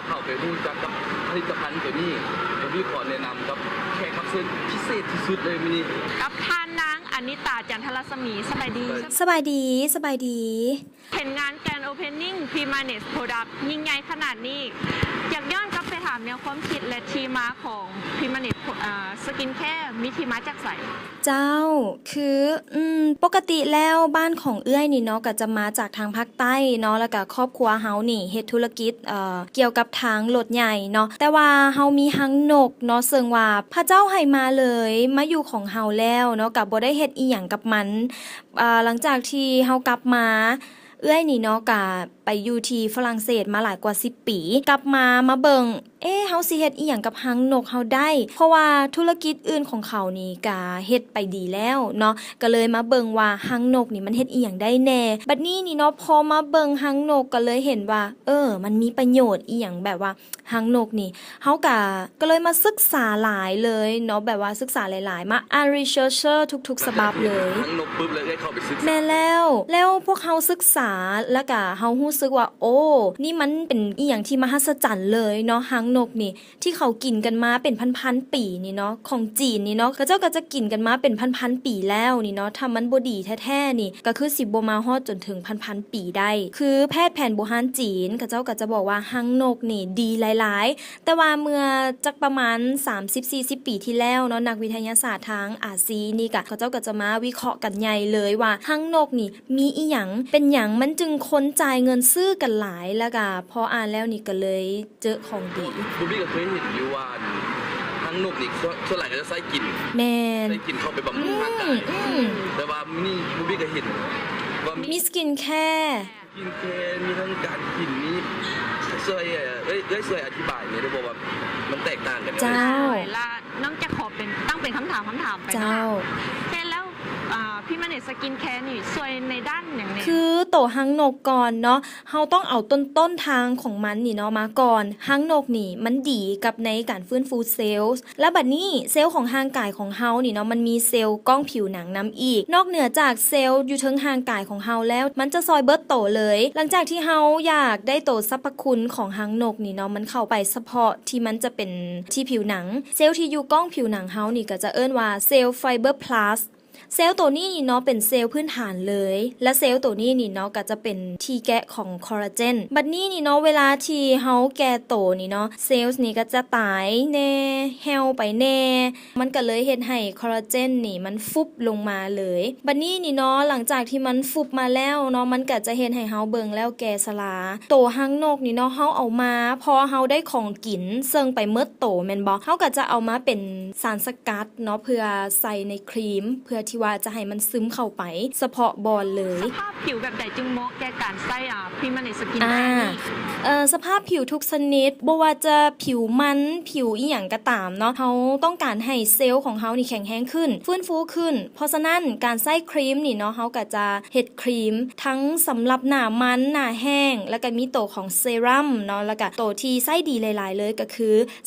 ເຂົ້າໄປຮູ້ຈັກກັບຜະລິດຕະພັນໂຕນີ້ ກໍມີຂໍແນະນຳກັບແຂກຮັບເຊີນພິເສດທີ່ສຸດເລີຍມື້ນີ້ ກັບທ່ານນາງ ອານິຕາ ຈັນທະລັດສະໝີ. ສະບາຍດີ. ສະບາຍດີ ສະບາຍດີ. ເຫັນງານ Grand Opening Primanet Product ຍິ່ງໃຫຍ່ຂະໜາດນີ້ ຢາກຍ້ອນກັບໄປຖາມແນວຄວາມຄິດ ແລະ ທີ່ມາຂອງ Primanet ເອີ Skincare ມີທີ່ມາຈາກໃສ? ເຈົ້າ ຄື ອືມ ປົກກະຕິແລ້ວບ້ານຂອງເອື້ອຍນີ້ເນາະ ກໍຈະມາຈາກທາງພາກໃຕ້ເນາະ ແລ້ວກໍຄອບຄົວເຮົານີ້ເຮັດທຸລະກິດ ເອີ ກ່ຽວກັບທາງລົດໃຫຍ່ເນາະ ແຕ່ວ່າເຮົາມີຮັງນົກເນາະ ເຊິ່ງວ່າພະເຈົ້າໃຫ້ມາເລີຍ ມາຢູ່ຂອງເຮົາແລ້ວເນາະ ກໍບໍ່ໄດ້ເຮັດອີ່ຫຍັງກັບມັນ. ເອີ ຫຼັງຈາກທີ່ເຮົາກັບມາ ເອື້ອຍນີ້ເນາະ ກະໄປຢູ່ທີ່ຝຣັ່ງເສດມາຫຼາຍກວ່າສິບປີ ກັບມາ ມາເບິ່ງ ເອ ເຮົາຊິເຮັດອີ່ຫຍັງກັບຮັງນົກເຮົາໄດ້ ເພາະວ່າທຸລະກິດອື່ນຂອງເຂົານີ້ກະເຮັດໄປດີແລ້ວເນາະ ກະເລີຍມາເບິ່ງວ່າຮັງນົກນີ້ມັນເຮັດອີ່ຫຍັງໄດ້ແດ່. ບັດນີ້ນີ້ເນາະ ພໍມາເບິ່ງຮັງນົກ ກະເລີຍເຫັນວ່າ ເອີ ມັນມີປະໂຫຍດອີ່ຫຍັງ ແບບວ່າ ຮັງນົກນີ້ ເຮົາກະ ກະເລີຍມາສຶກສາຫຼາຍເລີຍເນາະ ແບບວ່າສຶກສາຫຼາຍໆ ມາອ່ານ research ທຸກໆສະບັບເລີຍ. ຮັງນົກປຶບ ແລ້ວເອື້ອຍເຂົ້າໄປສຶກສາ. ແມ່ນແລ້ວ. ແລ້ວພວກເຮົາສຶກສາ ແລ້ວກະເຮົາຮູ້ສຶກວ່າ ໂອ້ ນີ້ມັນເປັນອີ່ຫຍັງທີ່ມະຫັດສະຈັນເລີຍເນາະ ຮັງນົກນີ້ ທີ່ເຂົາກິນກັນມາເປັນພັນໆປີນີ້ເນາະ ຂອງຈີນນີ້ເນາະ ເຂົາເຈົ້າກະຈະກິນກັນມາເປັນພັນໆປີແລ້ວນີ້ເນາະ ຖ້າມັນບໍ່ດີແທ້ໆນີ້ ກະຄືຊິບໍ່ມາຮອດຈົນເຖິງພັນໆປີໄດ້. ຄືແພດແຜນບູຮານຈີນ ເຂົາເຈົ້າກໍຈະບອກວ່າຮັງນົກນີ້ດີຫຼາຍໆ ແຕ່ວ່າເມື່ອຈັກປະມານສາມສິບສີ່ສິບປີທີ່ແລ້ວເນາະ ນັກວິທະຍາສາດທາງອາຊີນີ້ກະ ເຂົາເຈົ້າກໍຈະມາວິເຄາະກັນໃຫຍ່ເລີຍວ່າຮັງນົກນີ້ມີອີ່ຫຍັງ ເປັນຫຍັງມັນຈຶ່ງຄົນຈ່າຍເງິນຊື້ກັນຫຼາຍ ແລ້ວກະພໍອ່ານແລ້ວນີ້ກໍເລີຍ ເຈີຂອງດີ. ບູບີ້ກໍເຄີຍເຫັນຢູ່ວ່າ ຮັງນົກນີ້ ສ່ວນ ສ່ວນຫຼາຍກໍຈະໃຊ້ກິນ. ແມ່ນ. ໃຊ້ກິນເຂົ້າໄປບຳລຸງຮ່າງກາຍ. ອືມ ອືມ. ແຕ່ວ່າມື້ນີ້ບູບີ້ກໍເຫັນວ່າມີ ມີ skincare. Skincare ມີທັງການກິນ ມີ ຊ່ວຍ ເອີ ເອື້ອຍ ເອື້ອຍຊ່ວຍອະທິບາຍແດ່ໄດ້ບໍ່ວ່າມັນແຕກຕ່າງກັນຈັ່ງໃດ? ເຈົ້າ. ລະນ້ອງຈະຂໍເປັນ ຕັ້ງເປັນຄຳຖາມ ຄຳຖາມໄປເນາະ. ເຈົ້າ. ເຫັນແລ້ວ ອ່າ Primanet Skincare ນີ້ຊ່ວຍໃນດ້ານຫຍັງແດ່? ຄືໂຕຮັງນົກກ່ອນເນາະ ເຮົາຕ້ອງເອົາຕົ້ນ ຕົ້ນທາງຂອງມັນນີ້ເນາະມາກ່ອນ. ຮັງນົກນີ້ມັນດີກັບໃນການຟື້ນຟູເຊວ ແລະ ບັດນີ້ເຊວຂອງຮ່າງກາຍຂອງເຮົານີ້ເນາະ ມັນມີເຊວກ້ອງຜິວໜັງນຳອີກ. ນອກເໜືອຈາກເຊວຢູ່ເທິງຮ່າງກາຍຂອງເຮົາແລ້ວ ມັນຈະຊ່ອຍເບິດໂຕເລີຍ. ຫຼັງຈາກທີ່ເຮົາຢາກໄດ້ໂຕສັບພະຄຸນຂອງຮັງນົກນີ້ເນາະ ມັນເຂົ້າໄປສະເພາະທີ່ມັນຈະເປັນທີ່ຜິວໜັງ. ເຊວທີ່ຢູ່ກ້ອງຜິວໜັງເຮົານີ້ກໍຈະເອີ້ນວ່າເຊວ Fibroblast. ເຊວໂຕນີ້ນີ້ເນາະ ເປັນເຊວພື້ນຖານເລີຍ ແລະ ເຊວໂຕນີ້ນີ້ເນາະ ກໍຈະເປັນທີ່ແກະຂອງຄໍລາເຈນ. ບັດນີ້ນີ້ເນາະ ເວລາທີ່ເຮົາແກ່ໂຕນີ້ເນາະ ເຊວນີ້ກໍຈະຕາຍແດ່ ແຫ້ວໄປແດ່ ມັນກໍເລີຍເຮັດໃຫ້ຄໍລາເຈນນີ້ມັນຟຸບລົງມາເລີຍ. ບັດນີ້ນີ້ເນາະ ຫຼັງຈາກທີ່ມັນຟຸບມາແລ້ວເນາະ ມັນກໍຈະເຮັດໃຫ້ເຮົາເບິ່ງແລ້ວແກ່ຊະລາ. ໂຕຮັງນົກນີ້ເນາະ ເຮົາເອົາມາ ເພາະເຮົາໄດ້ຂອງກິນເຊິ່ງໄປໝົດໂຕແມ່ນບໍ່? ເຮົາກໍຈະເອົາມາເປັນສານສະກັດເນາະ ເພື່ອໃສ່ໃນຄຣີມ ເພື່ອທີ່ວ່າຈະໃຫ້ມັນຊຶມເຂົ້າໄປສະເພາະບ່ອນເລີຍ. ສະພາບຜິວແບບໃດຈຶ່ງເໝາະແກ່ການໃຊ້ ອ່າ ພຣີເມຍສະກິນແຄ ອ່າ ນີ້? ເອີ ສະພາບຜິວທຸກຊະນິດ ບໍ່ວ່າຈະຜິວມັນ ຜິວອີ່ຫຍັງກໍຕາມເນາະ ເຮົາຕ້ອງການໃຫ້ເຊວຂອງເຮົານີ້ແຂງແຮງຂຶ້ນ ຟື້ນຟູຂຶ້ນ. ເພາະສະນັ້ນ ການໃຊ້ຄຣີມນີ້ເນາະ ເຮົາກໍຈະເຮັດຄຣີມທັງສຳລັບໜ້າມັນ ໜ້າແຫ້ງ ແລ້ວກໍມີໂຕຂອງເຊຣັມເນາະ ແລ້ວກໍໂຕທີ່ໃຊ້ດີຫຼາຍໆເລີຍກໍຄ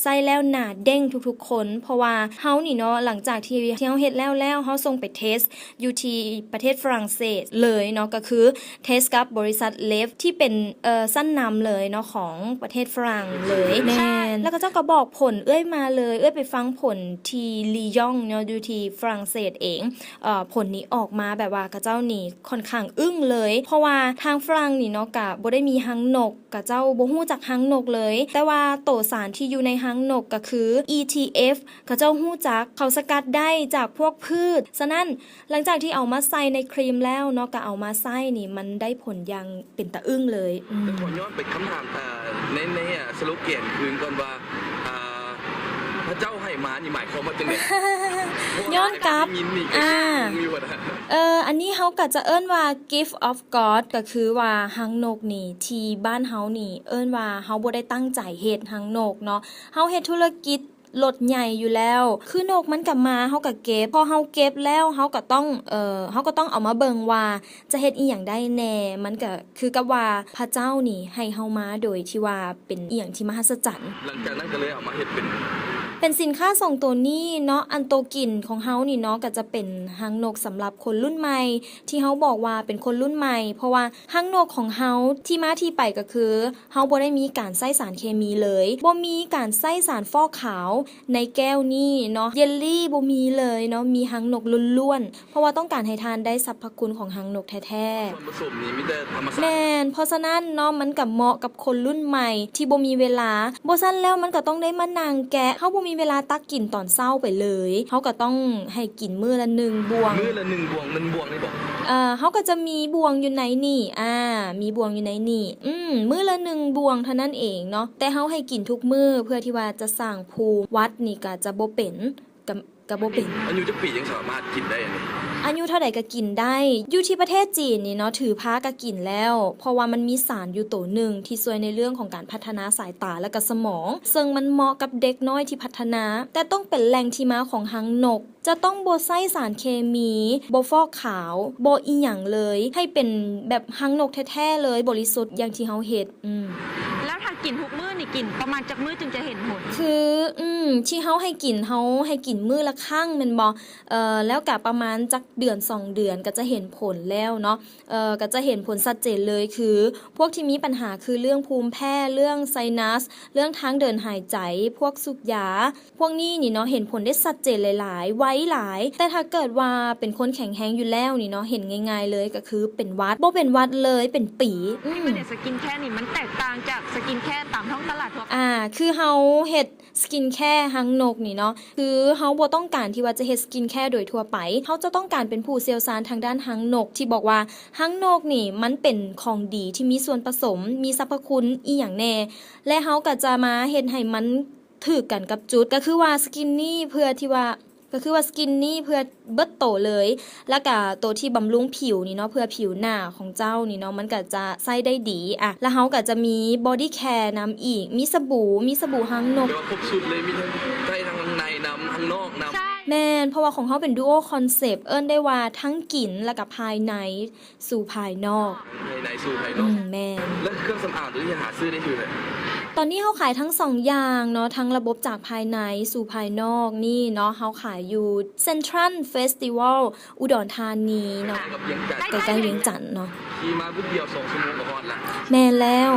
ືໃຊ້ແລ້ວໜ້າເດ້ງທຸກໆຄົນ. ເພາະວ່າເຮົານີ້ເນາະ ຫຼັງຈາກທີ່ ທີ່ເຮົາເຮັດແລ້ວແລ້ວ ເຮົາສົ່ງໄປເທສຢູ່ທີ່ປະເທດຝຣັ່ງເສດເລີຍເນາະ ກໍຄືເທສກັບບໍລິສັດເລຟ ທີ່ເປັນ ເອີ ຊັ້ນນຳເລີຍເນາະ ຂອງປະເທດຝຣັ່ງເລີຍ. ແມ່ນ ແລ້ວເຂົາເຈົ້າກໍບອກຜົນເອື້ອຍມາເລີຍ ເອື້ອຍໄປຟັງຜົນທີ່ລີຢອງເນາະ ຢູ່ທີ່ຝຣັ່ງເສດເອງ. ເອີ ຜົນນີ້ອອກມາແບບວ່າເຂົາເຈົ້ານີ້ຂ້ອນຂ້າງອຶ້ງເລີຍ ເພາະວ່າທາງຝຣັ່ງນີ້ເນາະ ກະບໍ່ໄດ້ມີຮັງນົກ ເຂົາເຈົ້າບໍ່ຮູ້ຈັກຮັງນົກເລີຍ ແຕ່ວ່າໂຕສານທີ່ຢູ່ໃນຮັງນົກກໍຄື ອີ ທີ ເອັຟ ເຂົາເຈົ້າຮູ້ຈັກ ເຂົາສະກັດໄດ້ຈາກພວກພືດ. ສະນັ້ນ ຫຼັງຈາກທີ່ເອົາມາໃສ່ໃນຄຣີມແລ້ວເນາະ ກໍເອົາມາໃຊ້ນີ້ ມັນໄດ້ຜົນຢ່າງເປັນຕາອຶ້ງເລີຍ. ອືມ ແຕ່ຂໍຍ້ອນໄປຄຳຖາມ ເອີ ໃນ ໃນ ເອີ ສະໂລແກນຄືນກ່ອນວ່າ ອ່າ ພະເຈົ້າໃຫ້ມານີ້ໝາຍຄວາມວ່າຈັ່ງໃດ? ຍ້ອນກັບ ອ່າ ເອີ ອັນນີ້ເຮົາກໍຈະເອີ້ນວ່າ gift of God ກໍຄືວ່າຮັງນົກນີ້ ທີ່ບ້ານເຮົານີ້ເອີ້ນວ່າເຮົາບໍ່ໄດ້ຕັ້ງໃຈເຮັດຮັງນົກເນາະ ເຮົາເຮັດທຸລະກິດລົດໃຫຍ່ຢູ່ແລ້ວ ຄືນົກມັນກໍມາ ເຮົາກໍເກັບ ພໍເຮົາເກັບແລ້ວ ເຮົາກໍຕ້ອງ ເອີ ເຮົາກໍຕ້ອງເອົາມາເບິ່ງວ່າຈະເຮັດອີ່ຫຍັງໄດ້ແດ່ ມັນກໍ ຄືກັບວ່າພະເຈົ້ານີ້ໃຫ້ເຮົາມາໂດຍທີ່ວ່າເປັນອີ່ຫຍັງທີ່ມະຫັດສະຈັນ. ຫຼັງຈາກນັ້ນກໍເລີຍເອົາມາເຮັດເປັນ ເປັນສິນຄ້າສອງໂຕນີ້ເນາະ. ອັນໂຕກິ່ນຂອງເຮົານີ້ເນາະ ກໍຈະເປັນຮັງນົກສຳລັບຄົນລຸ້ນໃໝ່ ທີ່ເຮົາບອກວ່າເປັນຄົນລຸ້ນໃໝ່ ເພາະວ່າຮັງນົກຂອງເຮົາທີ່ມາທີ່ໄປກໍຄື ເຮົາບໍ່ໄດ້ມີການໃຊ້ສານເຄມີເລີຍ ບໍ່ມີການໃຊ້ສານຟອກຂາວໃນແກ້ວນີ້ເນາະ ເຢລລີບໍ່ມີເລີຍເນາະ ມີຮັງນົກລ້ວນໆ ເພາະວ່າຕ້ອງການໃຫ້ທ່ານໄດ້ສັບພະຄຸນຂອງຮັງນົກແທ້ໆ. ສ່ວນປະສົມນີ້ມີແຕ່ທຳມະຊາດ. ແມ່ນ ເພາະສະນັ້ນເນາະ ມັນກໍເໝາະກັບຄົນລຸ້ນໃໝ່ທີ່ບໍ່ມີເວລາ ບໍ່ຊັ້ນແລ້ວມັນກໍຕ້ອງໄດ້ມານັ່ງແກະ ເຮົາບໍ່ມີເວລາຕັກກິນຕອນເຊົ້າໄປເລີຍ ເຮົາກໍຕ້ອງໃຫ້ກິນມື້ລະໜຶ່ງບ່ວງ. ມື້ລະໜຶ່ງບ່ວງ ແມ່ນບ່ວງນີ້ບໍ? ເອີ ເຮົາກໍຈະມີບ່ວງຢູ່ໃນນີ້ ອ່າ ມີບ່ວງຢູ່ໃນນີ້ ອືມ ມື້ລະໜຶ່ງບ່ວງເທົ່ານັ້ນເອງເນາະ ແຕ່ເຮົາໃຫ້ກິນທຸກມື້ ເພື່ອທີ່ວ່າຈະສ້າງພູມ ວັດນີ້ກໍຈະບໍ່ເປັນ ກໍ ກໍບໍ່ເປັນ. ອາຍຸຈັກປີຈຶ່ງສາມາດກິນໄດ້ອັນນີ້? ອາຍຸເທົ່າໃດກໍກິນໄດ້ ຢູ່ທີ່ປະເທດຈີນນີ້ເນາະ ຖືພາກໍກິນແລ້ວ ເພາະວ່າມັນມີສານຢູ່ໂຕໜຶ່ງທີ່ຊ່ວຍໃນເລື່ອງຂອງການພັດທະນາສາຍຕາ ແລະ ກໍສະໝອງ ເຊິ່ງມັນເໝາະກັບເດັກນ້ອຍທີ່ພັດທະນາ ແຕ່ຕ້ອງເປັນແຫຼ່ງທີ່ມາຂອງຮັງນົກ ຈະຕ້ອງບໍ່ໃຊ້ສານເຄມີ ບໍ່ຟອກຂາວ ບໍ່ອີ່ຫຍັງເລີຍ ໃຫ້ເປັນແບບຮັງນົກແທ້ໆເລີຍ ບໍລິສຸດຢ່າງທີ່ເຮົາເຮັດ. ອືມ ແລ້ວຖ້າກິນທຸກມື້ນີ້ ກິນປະມານຈັກມື້ຈຶ່ງຈະເຫັນຜົນ? ຄື ອືມ ທີ່ເຮົາໃຫ້ກິນ ເຮົາໃຫ້ກິນມື້ລະຄັ້ງແມ່ນບໍ່? ເອີ ແລ້ວກະປະມານຈັກເດືອນສອງເດືອນກໍຈະເຫັນຜົນແລ້ວເນາະ. ເອີ ກໍຈະເຫັນຜົນຊັດເຈນເລີຍ ຄືພວກທີ່ມີບັນຫາ ຄືເລື່ອງພູມແພ້ ເລື່ອງໄຊນັສ ເລື່ອງທາງເດີນຫາຍໃຈ ພວກສູບຢາ ພວກນີ້ນີ້ເນາະ ເຫັນຜົນໄດ້ຊັດເຈນຫຼາຍໆ ໄວຫຼາຍ. ແຕ່ຖ້າເກີດວ່າເປັນຄົນແຂງແຮງຢູ່ແລ້ວນີ້ເນາະ ເຫັນງ່າຍໆເລີຍກໍຄືເປັນຫວັດ ບໍ່ເປັນຫວັດເລີຍເປັນປີ. ອືມ ພຣີເມຍສະກິນແຄນີ້ມັນແຕກຕ່າງຈາກສະກິນແຄຕາມທ້ອງຕະຫຼາດທົ່ວໄປ? ອ່າ ຄືເຮົາເຮັດສະກິນແຄຮັງນົກນີ້ເນາະ ຄືເຮົາບໍ່ຕ້ອງການທີ່ວ່າຈະເຮັດສະກິນແຄໂດຍທົ່ວໄປ ເຮົາຈະຕ້ອງການເປັນຜູ້ຊ່ຽວຊານທາງດ້ານຮັງນົກ ທີ່ບອກວ່າຮັງນົກນີ້ມັນເປັນຂອງດີທີ່ມີສ່ວນປະສົມ ມີສັບພະຄຸນອີ່ຫຍັງແດ່ ແລະ ເຮົາກໍຈະມາເຮັດໃຫ້ມັນ ຖືກກັນກັບຈຸດ ກໍຄືວ່າສະກິນນີ້ເພື່ອທີ່ວ່າ ກໍຄືວ່າສະກິນນີ້ເພື່ອເບິດໂຕເລີຍ ແລ້ວກະໂຕທີ່ບຳລຸງຜິວນີ້ເນາະ ເພື່ອຜິວໜ້າຂອງເຈົ້ານີ້ເນາະ ມັນກະຈະໃຊ້ໄດ້ດີ. ອ່ະ ແລ້ວເຮົາກະຈະມີບອດີ້ແຄນຳອີກ ມີສະບູ ມີສະບູຮັງນົກ ແປວ່າຄົບຊຸດເລີຍ ມີທັງໃຕ້ທັງຂ້າງໃນນຳ ຂ້າງນອກນຳ. ແມ່ນ ເພາະວ່າຂອງເຮົາເປັນດູໂອຄອນເຊັບ ເອີ້ນໄດ້ວ່າທັງກິນ ແລ້ວກະພາຍໃນ ສູ່ພາຍນອກ ພາຍໃນສູ່ພາຍນອກ. ອືມ ແມ່ນ. ແລ້ວເຄື່ອງສຳອາງໂຕນີ້ຫາຊື້ໄດ້ຢູ່ໃສ? ຕອນນີ້ເຮົາຂາຍທັງສອງຢ່າງເນາະ ທັງລະບົບຈາກພາຍໃນສູ່ພາຍນອກນີ້ເນາະ ເຮົາຂາຍຢູ່ເຊັນທຣັນເຟສຕິວັລ ອຸດອນທານີເນາະ ໃກ້ໆວຽງຈັນເນາະ. ຂີ່ມາບຶດດຽວສອງຊົ່ວໂມງກໍຮອດລະ. ແມ່ນແລ້ວ.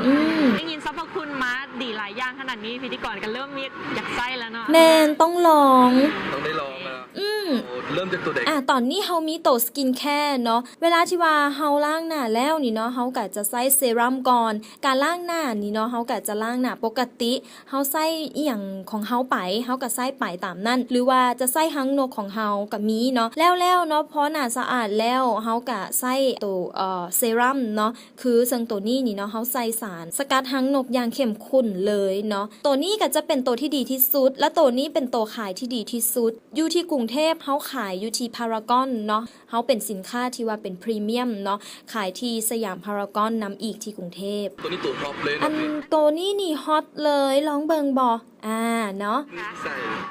ອືມ ໄດ້ຍິນສັບພະຄຸນມາດີຫຼາຍຢ່າງຂະໜາດນີ້ ພິທີກອນກໍເລີ່ມມີຢາກໃຊ້ແລ້ວເນາະ. ແມ່ນ ຕ້ອງລອງ ຕ້ອງໄດ້ລອງແລ້ວ. ອືມ ໂອ້ ເລີ່ມຈາກໂຕໃດ? ອາ ຕອນນີ້ເຮົາມີໂຕ skincare ເນາະ. ເວລາທີ່ວ່າເຮົາລ້າງໜ້າແລ້ວນີ້ເນາະ ເຮົາກະຈະໃຊ້ເຊຣັມກ່ອນ. ການລ້າງໜ້ານີ້ເນາະ ເຮົາກະຈະລ້າງໜ້າປົກກະຕິ ເຮົາໃຊ້ອີ່ຫຍັງຂອງເຮົາໄປ ເຮົາກະໃຊ້ໄປຕາມນັ້ນ ຫຼືວ່າຈະໃຊ້ຮັງນົກຂອງເຮົາກະມີເນາະ. ແລ້ວໆເນາະ ພໍໜ້າສະອາດແລ້ວ ເຮົາກະໃຊ້ໂຕ ເອີ ເຊຣັມເນາະ ຄືເຊິ່ງໂຕນີ້ນີ້ເນາະ ເຮົາໃສ່ສານສະກັດຮັງນົກຢ່າງເຂັ້ມຂຸ້ນເລີຍເນາະ. ໂຕນີ້ກະຈະເປັນໂຕທີ່ດີທີ່ສຸດ ແລະ ໂຕນີ້ເປັນໂຕຂາຍທີ່ດີທີ່ສຸດ. ຢູ່ທີ່ກຸງເທບເຮົາຂາຍຢູ່ທີ່ພາຣາກອນເນາະ ເຮົາເປັນສິນຄ້າທີ່ວ່າເປັນພຣີມຽມເນາະ ຂາຍທີ່ສະຫຍາມພາຣາກອນນຳອີກທີ່ກຸງເທບ. ໂຕນີ້ໂຕທັອບເລີຍເນາະ. ອັນ ໂຕນີ້ນີ້ຮອດເລີຍ ລອງເບິ່ງບໍ່? ອາ ເນາະ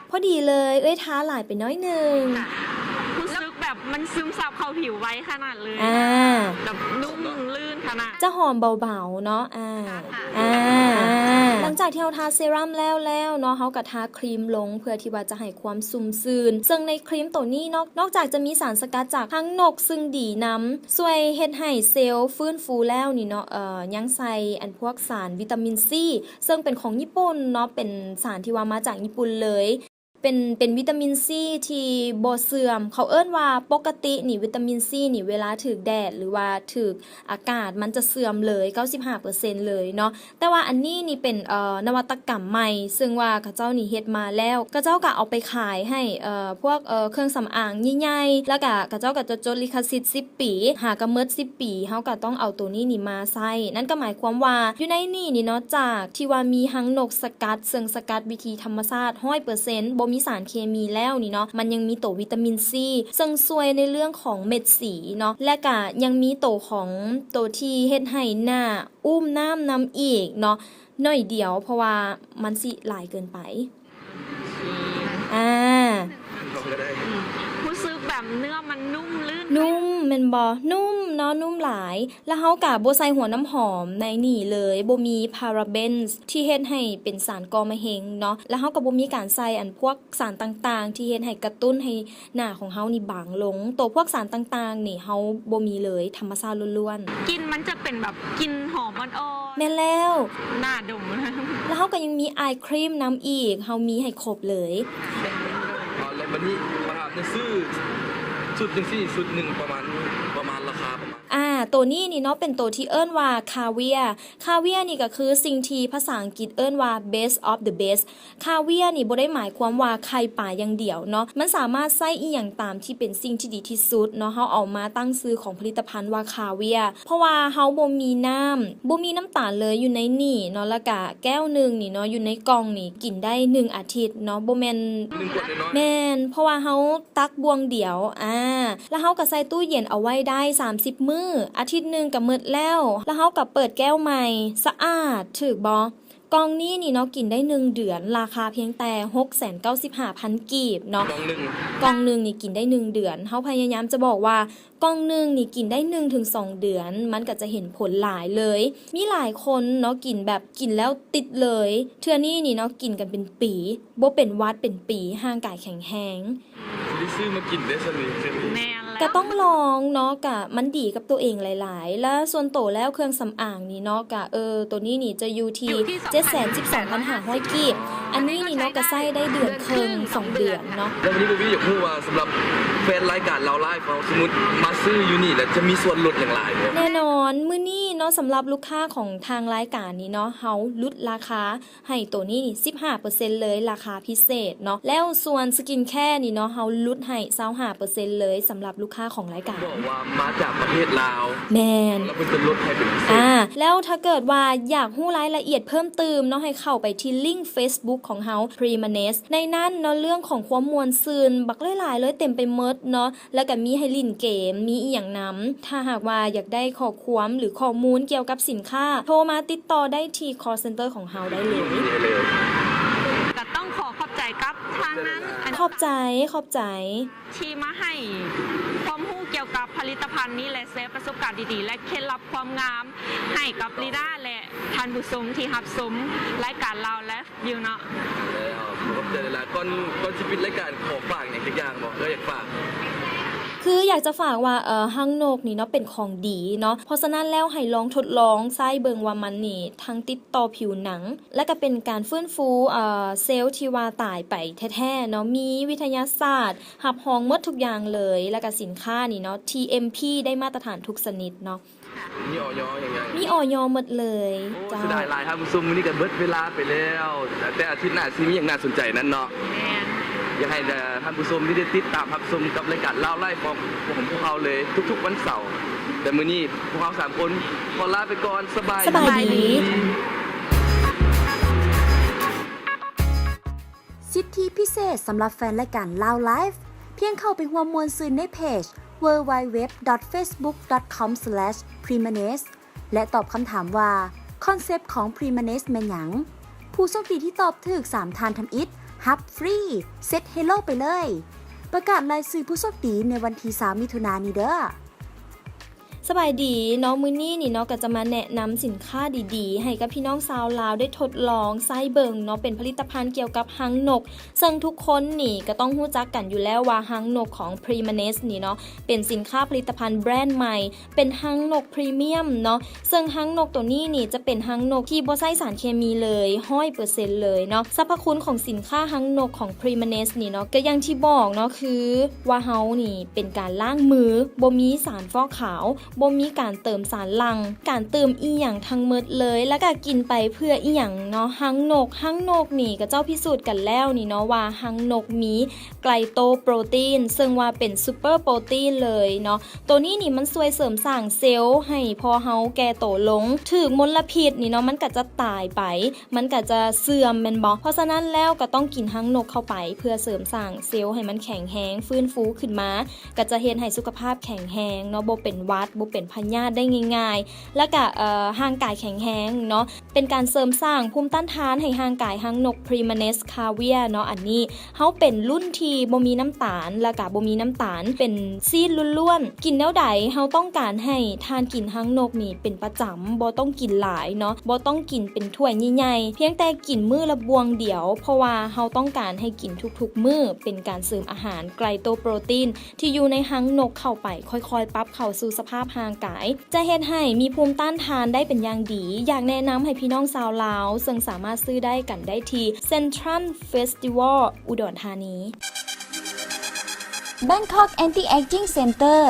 ພໍດີເລີຍ ເອື້ອຍທາຫຼາຍໄປໜ້ອຍໜຶ່ງ. ຮູ້ສຶກແບບມັນຊຶມຊັບເຂົ້າຜິວໄວຂະໜາດເລີຍ ອາ ແບບນຸ້ມລື່ນຂະໜາດ ຈະຫອມເບົາໆເນາະ. ອາ ອາ ຫຼັງຈາກທີ່ເຮົາທາເຊຣັມແລ້ວແລ້ວເນາະ ເຮົາກະທາຄຣີມລົງ ເພື່ອທີ່ວ່າຈະໃຫ້ຄວາມຊຸ່ມຊື່ນ. ເຊິ່ງໃນຄຣີມໂຕນີ້ເນາະ ນອກຈາກຈະມີສານສະກັດຈາກຮັງນົກເຊິ່ງດີນຳ ຊ່ວຍເຮັດໃຫ້ເຊວຟື້ນຟູແລ້ວນີ້ເນາະ ເອີ ຍັງໃສ່ອັນພວກສານວິຕາມິນຊີ ເຊິ່ງເປັນຂອງຍີ່ປຸ່ນເນາະ ເປັນສານທີ່ວ່າມາຈາກຍີ່ປຸ່ນເລີຍ. ເປັນ ເປັນວິຕາມິນຊີທີ່ບໍ່ເສື່ອມ. ເຂົາເອີ້ນວ່າປົກກະຕິນີ້ ວິຕາມິນຊີນີ້ ເວລາຖືກແດດ ຫຼືວ່າຖືກອາກາດ ມັນຈະເສື່ອມເລີຍ ເກົ້າສິບຫ້າເປີເຊັນເລີຍເນາະ. ແຕ່ວ່າອັນນີ້ນີ້ເປັນ ເອີ ນະວັດຕະກຳໃໝ່ ເຊິ່ງວ່າເຂົາເຈົ້ານີ້ເຮັດມາແລ້ວ ເຂົາເຈົ້າກະເອົາໄປຂາຍໃຫ້ ເອີ ພວກ ເອີ ເຄື່ອງສຳອາງໃຫຍ່ໆ ແລ້ວກະເຂົາເຈົ້າກະຈະຈົດລິຂະສິດສິບປີ ຫາກະໝົດສິບປີ ເຮົາກະຕ້ອງເອົາໂຕນີ້ນີ້ມາໃຊ້. ນັ້ນກະໝາຍຄວາມວ່າຢູ່ໃນນີ້ນີ້ເນາະ ຈາກທີ່ວ່າມີຮັງນົກສະກັດ ເຊິ່ງສະກັດວິທີທຳມະຊາດຮ້ອຍເປີເຊັນ ບໍ່ມີສານເຄມີແລ້ວນີ້ເນາະ ມັນຍັງມີໂຕວິຕາມິນຊີ ເຊິ່ງຊ່ວຍໃນເລື່ອງຂອງເມັດສີເນາະ ແລະກະຍັງມີໂຕຂອງໂຕທີ່ເຮັດໃຫ້ໜ້າ ອຸ້ມນ້ຳນຳອີກເນາະ ໜ້ອຍດຽວ ເພາະວ່າມັນຊິຫຼາຍເກີນໄປ. ອາ ອືມ ຮູ້ສຶກແບບເນື້ອມັນນຸ້ມລື່ນ ນຸ້ມແມ່ນບໍ່? ນຸ້ມເນາະ ນຸ້ມຫຼາຍ. ແລ້ວເຮົາກະບໍ່ໃສ່ຫົວນ້ຳຫອມໃນນີ້ເລີຍ ບໍ່ມີພາຣາເບນທີ່ເຮັດໃຫ້ເປັນສານກໍ່ມະເຮັງເນາະ ແລ້ວເຮົາກະບໍ່ມີການໃສ່ອັນພວກສານຕ່າງໆ ທີ່ເຮັດໃຫ້ກະຕຸ້ນໃຫ້ ໜ້າຂອງເຮົານີ້ບາງລົງ. ໂຕພວກສານຕ່າງໆນີ້ເຮົາບໍ່ມີເລີຍ ທຳມະຊາດລ້ວນໆ. ກິ່ນມັນຈະເປັນແບບກິ່ນຫອມອ່ອນໆ. ແມ່ນແລ້ວ ໜ້າດົມ. ແລ້ວເຮົາກະຍັງມີອາຍຄຣີມນຳອີກ ເຮົາມີໃຫ້ຄົບເລີຍ. ແລ້ວບາດນີ້ຂໍຖາມແດ່ ຊື້ຊຸດຈັ່ງຊີ້ຊຸດໜຶ່ງປະມານ ປະມານລາຄາປະມານ ອາ ໂຕນີ້ນີ້ເນາະ ເປັນໂຕທີ່ເອີ້ນວ່າຄາເວຍ. ຄາເວຍນີ້ກະຄືສິ່ງທີ່ພາສາອັງກິດເອີ້ນວ່າ ເບສອອບເດີເບສ. ຄາເວຍນີ້ບໍ່ໄດ້ໝາຍຄວາມວ່າໄຂ່ປາຢ່າງດຽວເນາະ ມັນສາມາດໃຊ້ອີ່ຫຍັງຕາມທີ່ເປັນສິ່ງທີ່ດີທີ່ສຸດເນາະ. ເຮົາເອົາມາຕັ້ງຊື່ຂອງຜະລິດຕະພັນວ່າຄາເວຍ ເພາະວ່າເຮົາບໍ່ມີນ້ຳ ບໍ່ມີນ້ຳຕານເລີຍຢູ່ໃນນີ້ເນາະ. ແລ້ວກະແກ້ວໜຶ່ງນີ້ເນາະ ຢູ່ໃນກ່ອງນີ້ກິນໄດ້ໜຶ່ງອາທິດເນາະ ບໍ່ແມ່ນ ໜຶ່ງຂວດນ້ອຍໆ. ແມ່ນ ເພາະວ່າເຮົາຕັກບ່ວງດຽວ ອາ ແລ້ວເຮົາກະໃສ່ຕູ້ເຢັນເອົາໄວ້ໄດ້ສາມສິບມື້ ອາທິດໜຶ່ງກະໝົດແລ້ວ ແລ້ວເຮົາກະເປີດແກ້ວໃໝ່ ສະອາດ ຖືກບໍ່? ກ່ອງນີ້ນີ້ເນາະ ກິນໄດ້ໜຶ່ງເດືອນ ລາຄາພຽງແຕ່ຫົກແສນເກົ້າສິບຫ້າພັນກີບເນາະ. ກ່ອງໜຶ່ງ ກ່ອງໜຶ່ງນີ້ກິນໄດ້ໜຶ່ງເດືອນ. ເຮົາພະຍາຍາມຈະບອກວ່າກ່ອງໜຶ່ງນີ້ກິນໄດ້ໜຶ່ງເຖິງສອງເດືອນ ມັນກະຈະເຫັນຜົນຫຼາຍເລີຍ. ມີຫຼາຍຄົນເນາະ ກິນແບບ ກິນແລ້ວຕິດເລີຍ. ເທື່ອນີ້ນີ້ເນາະ ກິນກັນເປັນປີ ບໍ່ເປັນຫວັດເປັນປີ ຮ່າງກາຍແຂງແຮງ. ຊິໄດ້ຊື້ມາກິນເດ້ຊັ້ນນີ້ ແມ່ນແລ້ວ ກະຕ້ອງລອງເນາະ ກະມັນດີກັບໂຕເອງຫຼາຍໆ. ແລະສ່ວນໂຕແລ້ວເຄື່ອງສຳອາງນີ້ເນາະ ກະ ເອີ ໂຕນີ້ນີ້ຈະຢູ່ທີ່ ຢູ່ທີ່ ເຈັດແສນສິບສອງພັນຫ້າຮ້ອຍກີບ. ອັນນີ້ນີ້ເນາະ ກະໃຊ້ໄດ້ເດືອນເຄິ່ງ ສອງເດືອນເນາະ. ແລ້ວວັນນີ້ ໂບບີ ຢາກຮູ້ວ່າສຳລັບແຟນລາຍການລາວລາຍຂອງເຮົາ ສົມມຸດມາຊື້ຢູ່ນີ້ແລ້ວຈະມີສ່ວນຫຼຸດຫຍັງຫຼາຍບໍ່? ແນ່ນອນ ມື້ນີ້ເນາະ ສຳລັບລູກຄ້າຂອງທາງລາຍການນີ້ເນາະ ເຮົາຫຼຸດລາຄາ ໃຫ້ໂຕນີ້ນີ້ສິບຫ້າເປີເຊັນເລີຍ ລາຄາພິເສດເນາະ. ແລ້ວສ່ວນສະກິນແຄນີ້ເນາະ ເຮົາຫຼຸດໃຫ້ຊາວຫ້າເປີເຊັນເລີຍ ສຳລັບລູກຄ້າຂອງລາຍການ ບອກວ່າມາຈາກປະເທດລາວ. ແມ່ນ ແລ້ວເພິ່ນຈະຫຼຸດໃຫ້ເປັນພິເສດ. ອາ ແລ້ວຖ້າເກີດວ່າຢາກຮູ້ລາຍລະອຽດເພີ່ມຕື່ມເນາະ ໃຫ້ເຂົ້າໄປທີ່ລິ້ງເຟສບຸກຂອງເຮົາ ພຣີມາເນສ ໃນນັ້ນເນາະ ເລື່ອງຂອງຄວາມມ່ວນຊື່ນບັກຫຼາຍໆເລີຍ ເຕັມໄປໝົດເນາະ. ແລ້ວກະມີໃຫ້ຫຼິ້ນເກມ ມີອີ່ຫຍັງນຳ. ຖ້າຫາກວ່າຢາກໄດ້ຂໍ້ຄວາມ ຫຼື ຂໍ້ມູນກ່ຽວກັບສິນຄ້າ ໂທມາຕິດຕໍ່ໄດ້ທີ່ຄໍເຊັນເຕີຂອງເຮົາໄດ້ເລີຍ. ກະຕ້ອງຂໍຂອບໃຈກັບທາງນັ້ນ ຂອບໃຈ ຂອບໃຈ ທີ່ມາໃຫ້ຄວາມຮູ້ກ່ຽວກັບຜະລິດຕະພັນນີ້ ແລະ ແຊປະສົບການດີໆ ແລະ ເຄັດລັບຄວາມງາມໃຫ້ກັບລີດາ ແລະ ທ່ານຜູ້ຊົມທີ່ຮັບຊົມລາຍການລາວແລບ ຢູ່ເນາະ. ແລ້ວ ຂອບໃຈຫຼາຍໆ. ກ່ອນ ກ່ອນຊິປິດລາຍການ ຂໍຝາກຫຍັງຈັກຢ່າງບໍ່? ເອື້ອຍຢາກຝາກ ຄືຢາກຈະຝາກວ່າ ເອີ ຮັງນົກນີ້ເນາະ ເປັນຂອງດີເນາະ, ເພາະສະນັ້ນແລ້ວໃຫ້ລອງທົດລອງໃຊ້ເບິ່ງວ່າມັນນີ້ທັງຕິດຕໍ່ຜິວໜັງ ແລະກະເປັນການຟື້ນຟູ ເອີ ເຊວທີ່ວ່າຕາຍໄປແທ້ໆເນາະ, ມີວິທະຍາສາດຮັບຮອງໝົດທຸກຢ່າງເລີຍ, ແລະກະສິນຄ້ານີ້ເນາະ ທີເອັມພີ ໄດ້ມາດຕະຖານທຸກຊະນິດເນາະ. ມີ ອ ຍ ຍັງ ມີ ອ ຍ ໝົດເລີຍ. ໂອ້ ເຈົ້າ ເສຍດາຍຫຼາຍທ່ານຜູ້ຊົມ, ມື້ນີ້ກໍເບິດເວລາໄປແລ້ວ, ແຕ່ອາທິດໜ້າຊິມີຫຍັງໜ້າສົນໃຈນັ້ນເນາະ. ແມ່ນ. ຢາກໃຫ້ ເອີ ທ່ານຜູ້ຊົມນີ້ໄດ້ຕິດຕາມຮັບຊົມກັບລາຍການ Loud Live ຂອງ ຂອງພວກເຮົາເລີຍ ທຸກໆວັນເສົາ. ແຕ່ມື້ນີ້ພວກເຮົາສາມຄົນຂໍລາໄປກ່ອນ. ສະບາຍ ສະບາຍດີ. ສິດທິພິເສດສຳລັບແຟນລາຍການ Loud Live ພຽງເຂົ້າໄປຮ່ວມມ່ວນຊື່ນໃນເພຈ www.facebook.com/premaness ແລະຕອບຄຳຖາມວ່າ ຄອນເຊັບຂອງ Premaness ແມ່ນຫຍັງ? ຜູ້ໂຊກດີທີ່ຕອບຖືກສາມທ່ານທຳອິດ ຮັບຟຣີເຊັດ Halo ໄປເລີຍ. ປະກາດລາຍຊື່ຜູ້ໂຊກດີໃນວັນທີຊາວ ມິຖຸນານີ້ເດີ້. ສະບາຍດີເນາະ, ມື້ນີ້ນີ້ເນາະ ກໍຈະມາແນະນຳສິນຄ້າດີໆ ໃຫ້ກັບພີ່ນ້ອງຊາວລາວໄດ້ທົດລອງໃຊ້ເບິ່ງເນາະ, ເປັນຜະລິດຕະພັນກ່ຽວກັບຮັງນົກ, ເຊິ່ງທຸກຄົນນີ້ກໍຕ້ອງຮູ້ຈັກກັນຢູ່ແລ້ວວ່າຮັງນົກຂອງ Premaness ນີ້ເນາະ ເປັນສິນຄ້າຜະລິດຕະພັນແບຣນໃໝ່, ເປັນຮັງນົກພຣີມຽມເນາະ, ເຊິ່ງຮັງນົກໂຕນີ້ນີ້ຈະເປັນຮັງນົກທີ່ບໍ່ໃຊ້ສານເຄມີເລີຍ ຮ້ອຍເປີເຊັນເລີຍເນາະ. ສັບພະຄຸນຂອງສິນຄ້າຮັງນົກຂອງ Premaness ນີ້ເນາະ ກໍຢ່າງທີ່ບອກເນາະ ຄືວ່າເຮົານີ້ ເປັນການລ້າງມື, ບໍ່ມີສານຟອກຂາວ, ບໍ່ມີການເຕີມສານຫຼັ່ງ, ການເຕີມອີ່ຫຍັງທັງໝົດເລີຍ, ແລ້ວກະກິນໄປເພື່ອອີ່ຫຍັງເນາະ? ຮັງນົກ, ຮັງນົກນີ້ຂະເຈົ້າພິສູດກັນແລ້ວນີ້ເນາະ ວ່າຮັງນົກມີໄກໂຕໂປຣຕີນ, ເຊິ່ງວ່າເປັນ super protein ເລີຍເນາະ. ໂຕນີ້ນີ້ມັນຊ່ວຍເສີມສ້າງເຊວໃຫ້ພໍ່ເຮົາແກ່ໂຕລົງ, ຖືກມົນລະພິດນີ້ເນາະ ມັນກະຈະຕາຍໄປ, ມັນກະຈະເສື່ອມແມ່ນບໍ່? ເພາະສະນັ້ນແລ້ວກະຕ້ອງກິນຮັງນົກເຂົ້າໄປ ເພື່ອເສີມສ້າງເຊວໃຫ້ມັນແຂງແຮງ, ຟື້ນຟູຂຶ້ນມາ. ກໍຈະເຮັດໃຫ້ສຸຂະພາບແຂງແຮງເນາະ, ບໍ່ເປັນຫວັດ, ບໍ່ເປັນພະຍາດໄດ້ງ່າຍໆ, ແລ້ວກະ ເອີ ຮ່າງກາຍແຂງແຮງເນາະ, ເປັນການເສີມສ້າງພູມຕ້ານທານໃຫ້ຮ່າງກາຍຮັງນົກ Premaness Caviar ເນາະ. ອັນນີ້ເຮົາເປັນລຸ້ນທີ່ບໍ່ມີນ້ຳຕານ ແລ້ວກະບໍ່ມີນ້ຳຕານ, ເປັນຊີດລ້ວນໆ. ກິນແນວໃດ? ເຮົາຕ້ອງການໃຫ້ທ່ານກິນຮັງນົກນີ້ເປັນປະຈຳ, ບໍ່ຕ້ອງກິນຫຼາຍເນາະ, ບໍ່ຕ້ອງກິນເປັນຖ້ວຍໃຫຍ່ໆ, ພຽງແຕ່ກິນມື້ລະບ່ວງດຽວ, ເພາະວ່າເຮົາຕ້ອງການໃຫ້ກິນທຸກໆມື້, ເປັນການເສີມອາຫານໄກໂຕໂປຣຕີນ ທີ່ຢູ່ໃນຮັງນົກເຂົ້າໄປ, ຄ່ອຍໆປັບເຂົ້າສູ່ສະພາບຮ່າງກາຍ, ຈະເຮັດໃຫ້ມີພູມຕ້ານທານໄດ້ເປັນຢ່າງດີ. ຢາກແນະນຳໃຫ້ພີ່ນ້ອງຊາວລາວ, ເຊິ່ງສາມາດຊື້ໄດ້ກັນໄດ້ທີ່ Central Festival ອຸດອນທານີ. Bangkok Anti-Aging Center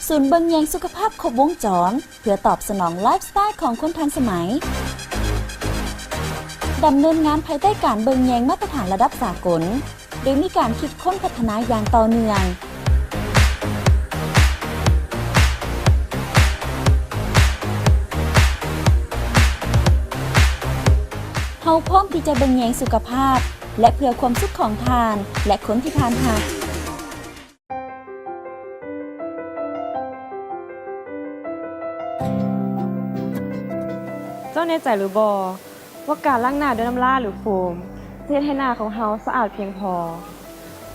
ສູນເບິ່ງແຍງສຸຂະພາບຄົບວົງຈອນ ເພື່ອຕອບສະໜອງໄລຟ໌ສະໄຕລ໌ຂອງຄົນທັນສະໄໝ, ດຳເນີນງານພາຍໃຕ້ການເບິ່ງແຍງມາດຕະຖານລະດັບສາກົນ. ໂດຍມີການຄິດຄົ້ນພັດທະນາຢ່າງຕໍ່ເນື່ອງ. ເຮົາພ້ອມທີ່ຈະເບິ່ງແຍງສຸຂະພາບ ແລະ ເພື່ອຄວາມສຸກຂອງທ່ານ ແລະ ຄົນທີ່ທ່ານຮັກ. ເຈົ້າແນ່ໃຈຫຼືບໍ່ ວ່າການລ້າງໜ້າດ້ວຍນ້ຳລ້າ ຫຼື ໂຟມ ຈະເຮັດໃຫ້ໜ້າຂອງເຮົາສະອາດພຽງພໍ?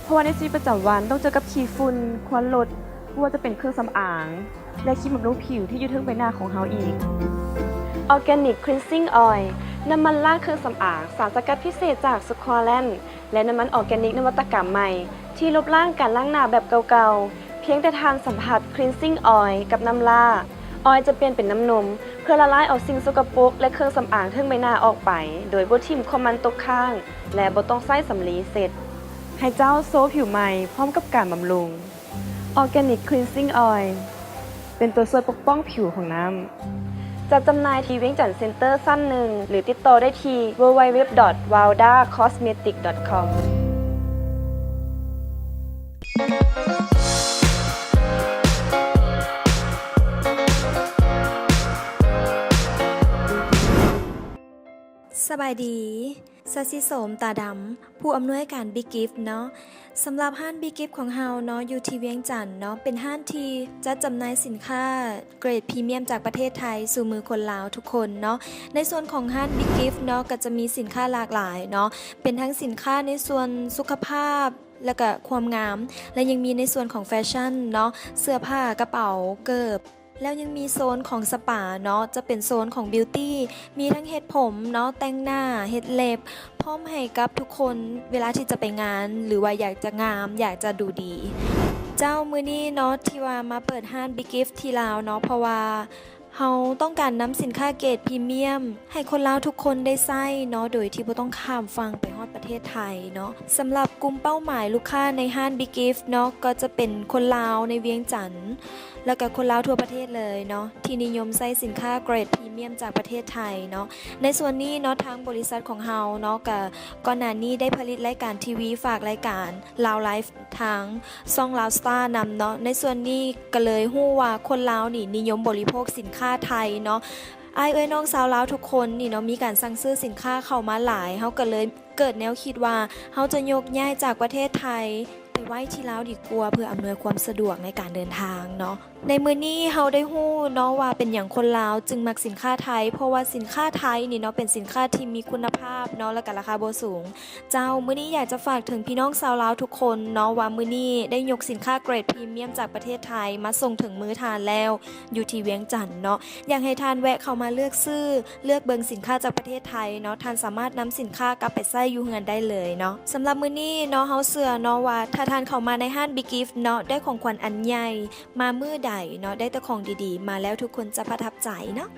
ເພາະວ່າໃນຊີວິດປະຈຳວັນຕ້ອງເຈີກັບຂີ້ຝຸ່ນ, ຄວັນລົດ, ບໍ່ວ່າຈະເປັນເຄື່ອງສຳອາງ ແລະ ຄຣີມບຳລຸງຜິວທີ່ຢູ່ເທິງໃບໜ້າຂອງເຮົາອີກ. Organic Cleansing Oil ນ້ຳມັນລ້າງເຄື່ອງສຳອາງ ສານສະກັດພິເສດຈາກສະຄວາແລນ ແລະ ນ້ຳມັນອອແກນິກນະວັດຕະກຳໃໝ່ ທີ່ລົບລ້າງການລ້າງໜ້າແບບເກົ່າໆ. ພຽງແຕ່ທ່ານສຳຜັດ Cleansing Oil ກັບນ້ຳລ້າ, ອອຍຈະປ່ຽນເປັນນ້ຳນົມ ເພື່ອລະລາຍເອົາສິ່ງສົກກະປົກ ແລະ ເຄື່ອງສຳອາງເທິງໃບໜ້າອອກໄປ ໂດຍບໍ່ຖິ້ມຄວາມມັນຕົກຄ້າງ ແລະ ບໍ່ຕ້ອງໃຊ້ສຳລີເຊັດ. ໃຫ້ເຈົ້າໂຊຜິວໃໝ່ພ້ອມກັບການບຳລຸງ. Organic Cleansing Oil ເປັນຕົວຊ່ວຍປົກປ້ອງຜິວຂອງນ້ຳ. ຈັດຈຳໜ່າຍທີ່ວຽງຈັນເຊັນເຕີຊັ້ນໜຶ່ງ ຫຼື ຕິດຕໍ່ໄດ້ທີ່ www.wildacosmetic.com. ສະບາຍດີ. ຊາຊິໂສມ ຕາດຳ ຜູ້ອຳນວຍການ Big Gift ເນາະ. ສຳລັບຮ້ານ Big Gift ຂອງເຮົາເນາະ ຢູ່ທີ່ວຽງຈັນເນາະ ເປັນຮ້ານທີ່ຈັດຈຳໜ່າຍສິນຄ້າເກຣດພຣີມຽມຈາກປະເທດໄທສູ່ມືຄົນລາວທຸກຄົນເນາະ. ໃນສ່ວນຂອງຮ້ານ Big Gift ເນາະ ກໍຈະມີສິນຄ້າຫຼາກຫຼາຍເນາະ ເປັນທັງສິນຄ້າໃນສ່ວນສຸຂະພາບ ແລະກະຄວາມງາມ ແລະຍັງມີໃນສ່ວນຂອງແຟຊັ່ນເນາະ ເສື້ອຜ້າ, ກະເປົາ, ເກີບ. ແລ້ວຍັງມີໂຊນຂອງສະປາເນາະ ຈະເປັນໂຊນຂອງ Beauty ມີທັງເຮັດຜົມເນາະ ແຕ່ງໜ້າ ເຮັດເລັບ ພ້ອມໃຫ້ກັບທຸກຄົນເວລາທີ່ຈະໄປງານ ຫຼືວ່າຢາກຈະງາມ ຢາກຈະດູດີ. ເຈົ້າ ມື້ນີ້ເນາະ ທີ່ວ່າມາເປີດຮ້ານ Big Gift ທີ່ລາວເນາະ ເພາະວ່າເຮົາຕ້ອງການນຳສິນຄ້າເກຣດພຣີມຽມໃຫ້ຄົນລາວທຸກຄົນໄດ້ໃຊ້ເນາະ ໂດຍທີ່ບໍ່ຕ້ອງຂ້າມຝັ່ງໄປຮອດປະເທດໄທເນາະ. ສຳລັບກຸ່ມເປົ້າໝາຍລູກຄ້າໃນຮ້ານ Big Gift ເນາະ ກໍຈະເປັນຄົນລາວໃນວຽງຈັນ ແລ້ວກໍຄົນລາວທົ່ວປະເທດເລີຍເນາະ ທີ່ນິຍົມໃຊ້ສິນຄ້າເກຣດພຣີມຽມຈາກປະເທດໄທເນາະ. ໃນສ່ວນນີ້ເນາະ ທາງບໍລິສັດຂອງເຮົາເນາະ ກໍກ່ອນໜ້ານີ້ໄດ້ຜະລິດລາຍການທີວີ ຝາກລາຍການ Lao Life ທາງຊ່ອງ Lao Star ນຳເນາະ. ໃນສ່ວນນີ້ກໍເລີຍຮູ້ວ່າຄົນລາວນີ້ນິຍົມບໍລິໂພກສິນຄ້າໄທເນາະ. ອ້າຍເອື້ອຍນ້ອງຊາວລາວທຸກຄົນນີ້ເນາະ ມີການສັ່ງຊື້ສິນຄ້າເຂົ້າມາຫຼາຍ ເຮົາກໍເລີຍເກີດແນວຄິດວ່າ ເຮົາຈະຍົກຍ້າຍຈາກປະເທດໄທໄປໄວ້ທີ່ລາວດີກວ່າ ເພື່ອອຳນວຍຄວາມສະດວກໃນການເດີນທາງເນາະ. ໃນມື້ນີ້ເຮົາໄດ້ຮູ້ເນາະວ່າເປັນຫຍັງຄົນລາວຈຶ່ງມັກສິນຄ້າໄທ ເພາະວ່າສິນຄ້າໄທນີ້ເນາະ ເປັນສິນຄ້າທີ່ມີຄຸນນະພາບເນາະ ແລ້ວກໍລາຄາບໍ່ສູງ. ເຈົ້າ ມື້ນີ້ຢາກຈະຝາກເຖິງພີ່ນ້ອງຊາວລາວທຸກຄົນເນາະ ວ່າມື້ນີ້ໄດ້ຍົກສິນຄ້າເກຣດພຣີມຽມຈາກປະເທດໄທມາສົ່ງເຖິງມືທ່ານແລ້ວ ຢູ່ທີ່ວຽງຈັນເນາະ. ຢາກໃຫ້ທ່ານແວະເຂົ້າມາເລືອກຊື້ ເລືອກເບິ່ງສິນຄ້າຈາກປະເທດໄທເນາະ ທ່ານສາມາດນຳສິນຄ້າກັບໄປໃຊ້ຢູ່ເຮືອນໄດ້ເລີຍເນາະ. ສຳລັບມື້ນີ້ເນາະ ເຮົາເຊື່ອເນາະວ່າ ຖ້າທ່ານເຂົ້າມາໃນຮ້ານ Big Gift ເນາະ ໄດ້ຂອງຂວັນອັນໃຫຍ່ມາມື້ໃດເນາະ ໄດ້ແຕ່ຂອງດີໆມາແລ້ວ ທຸກຄົນຈະປະທັບໃຈເນາະ.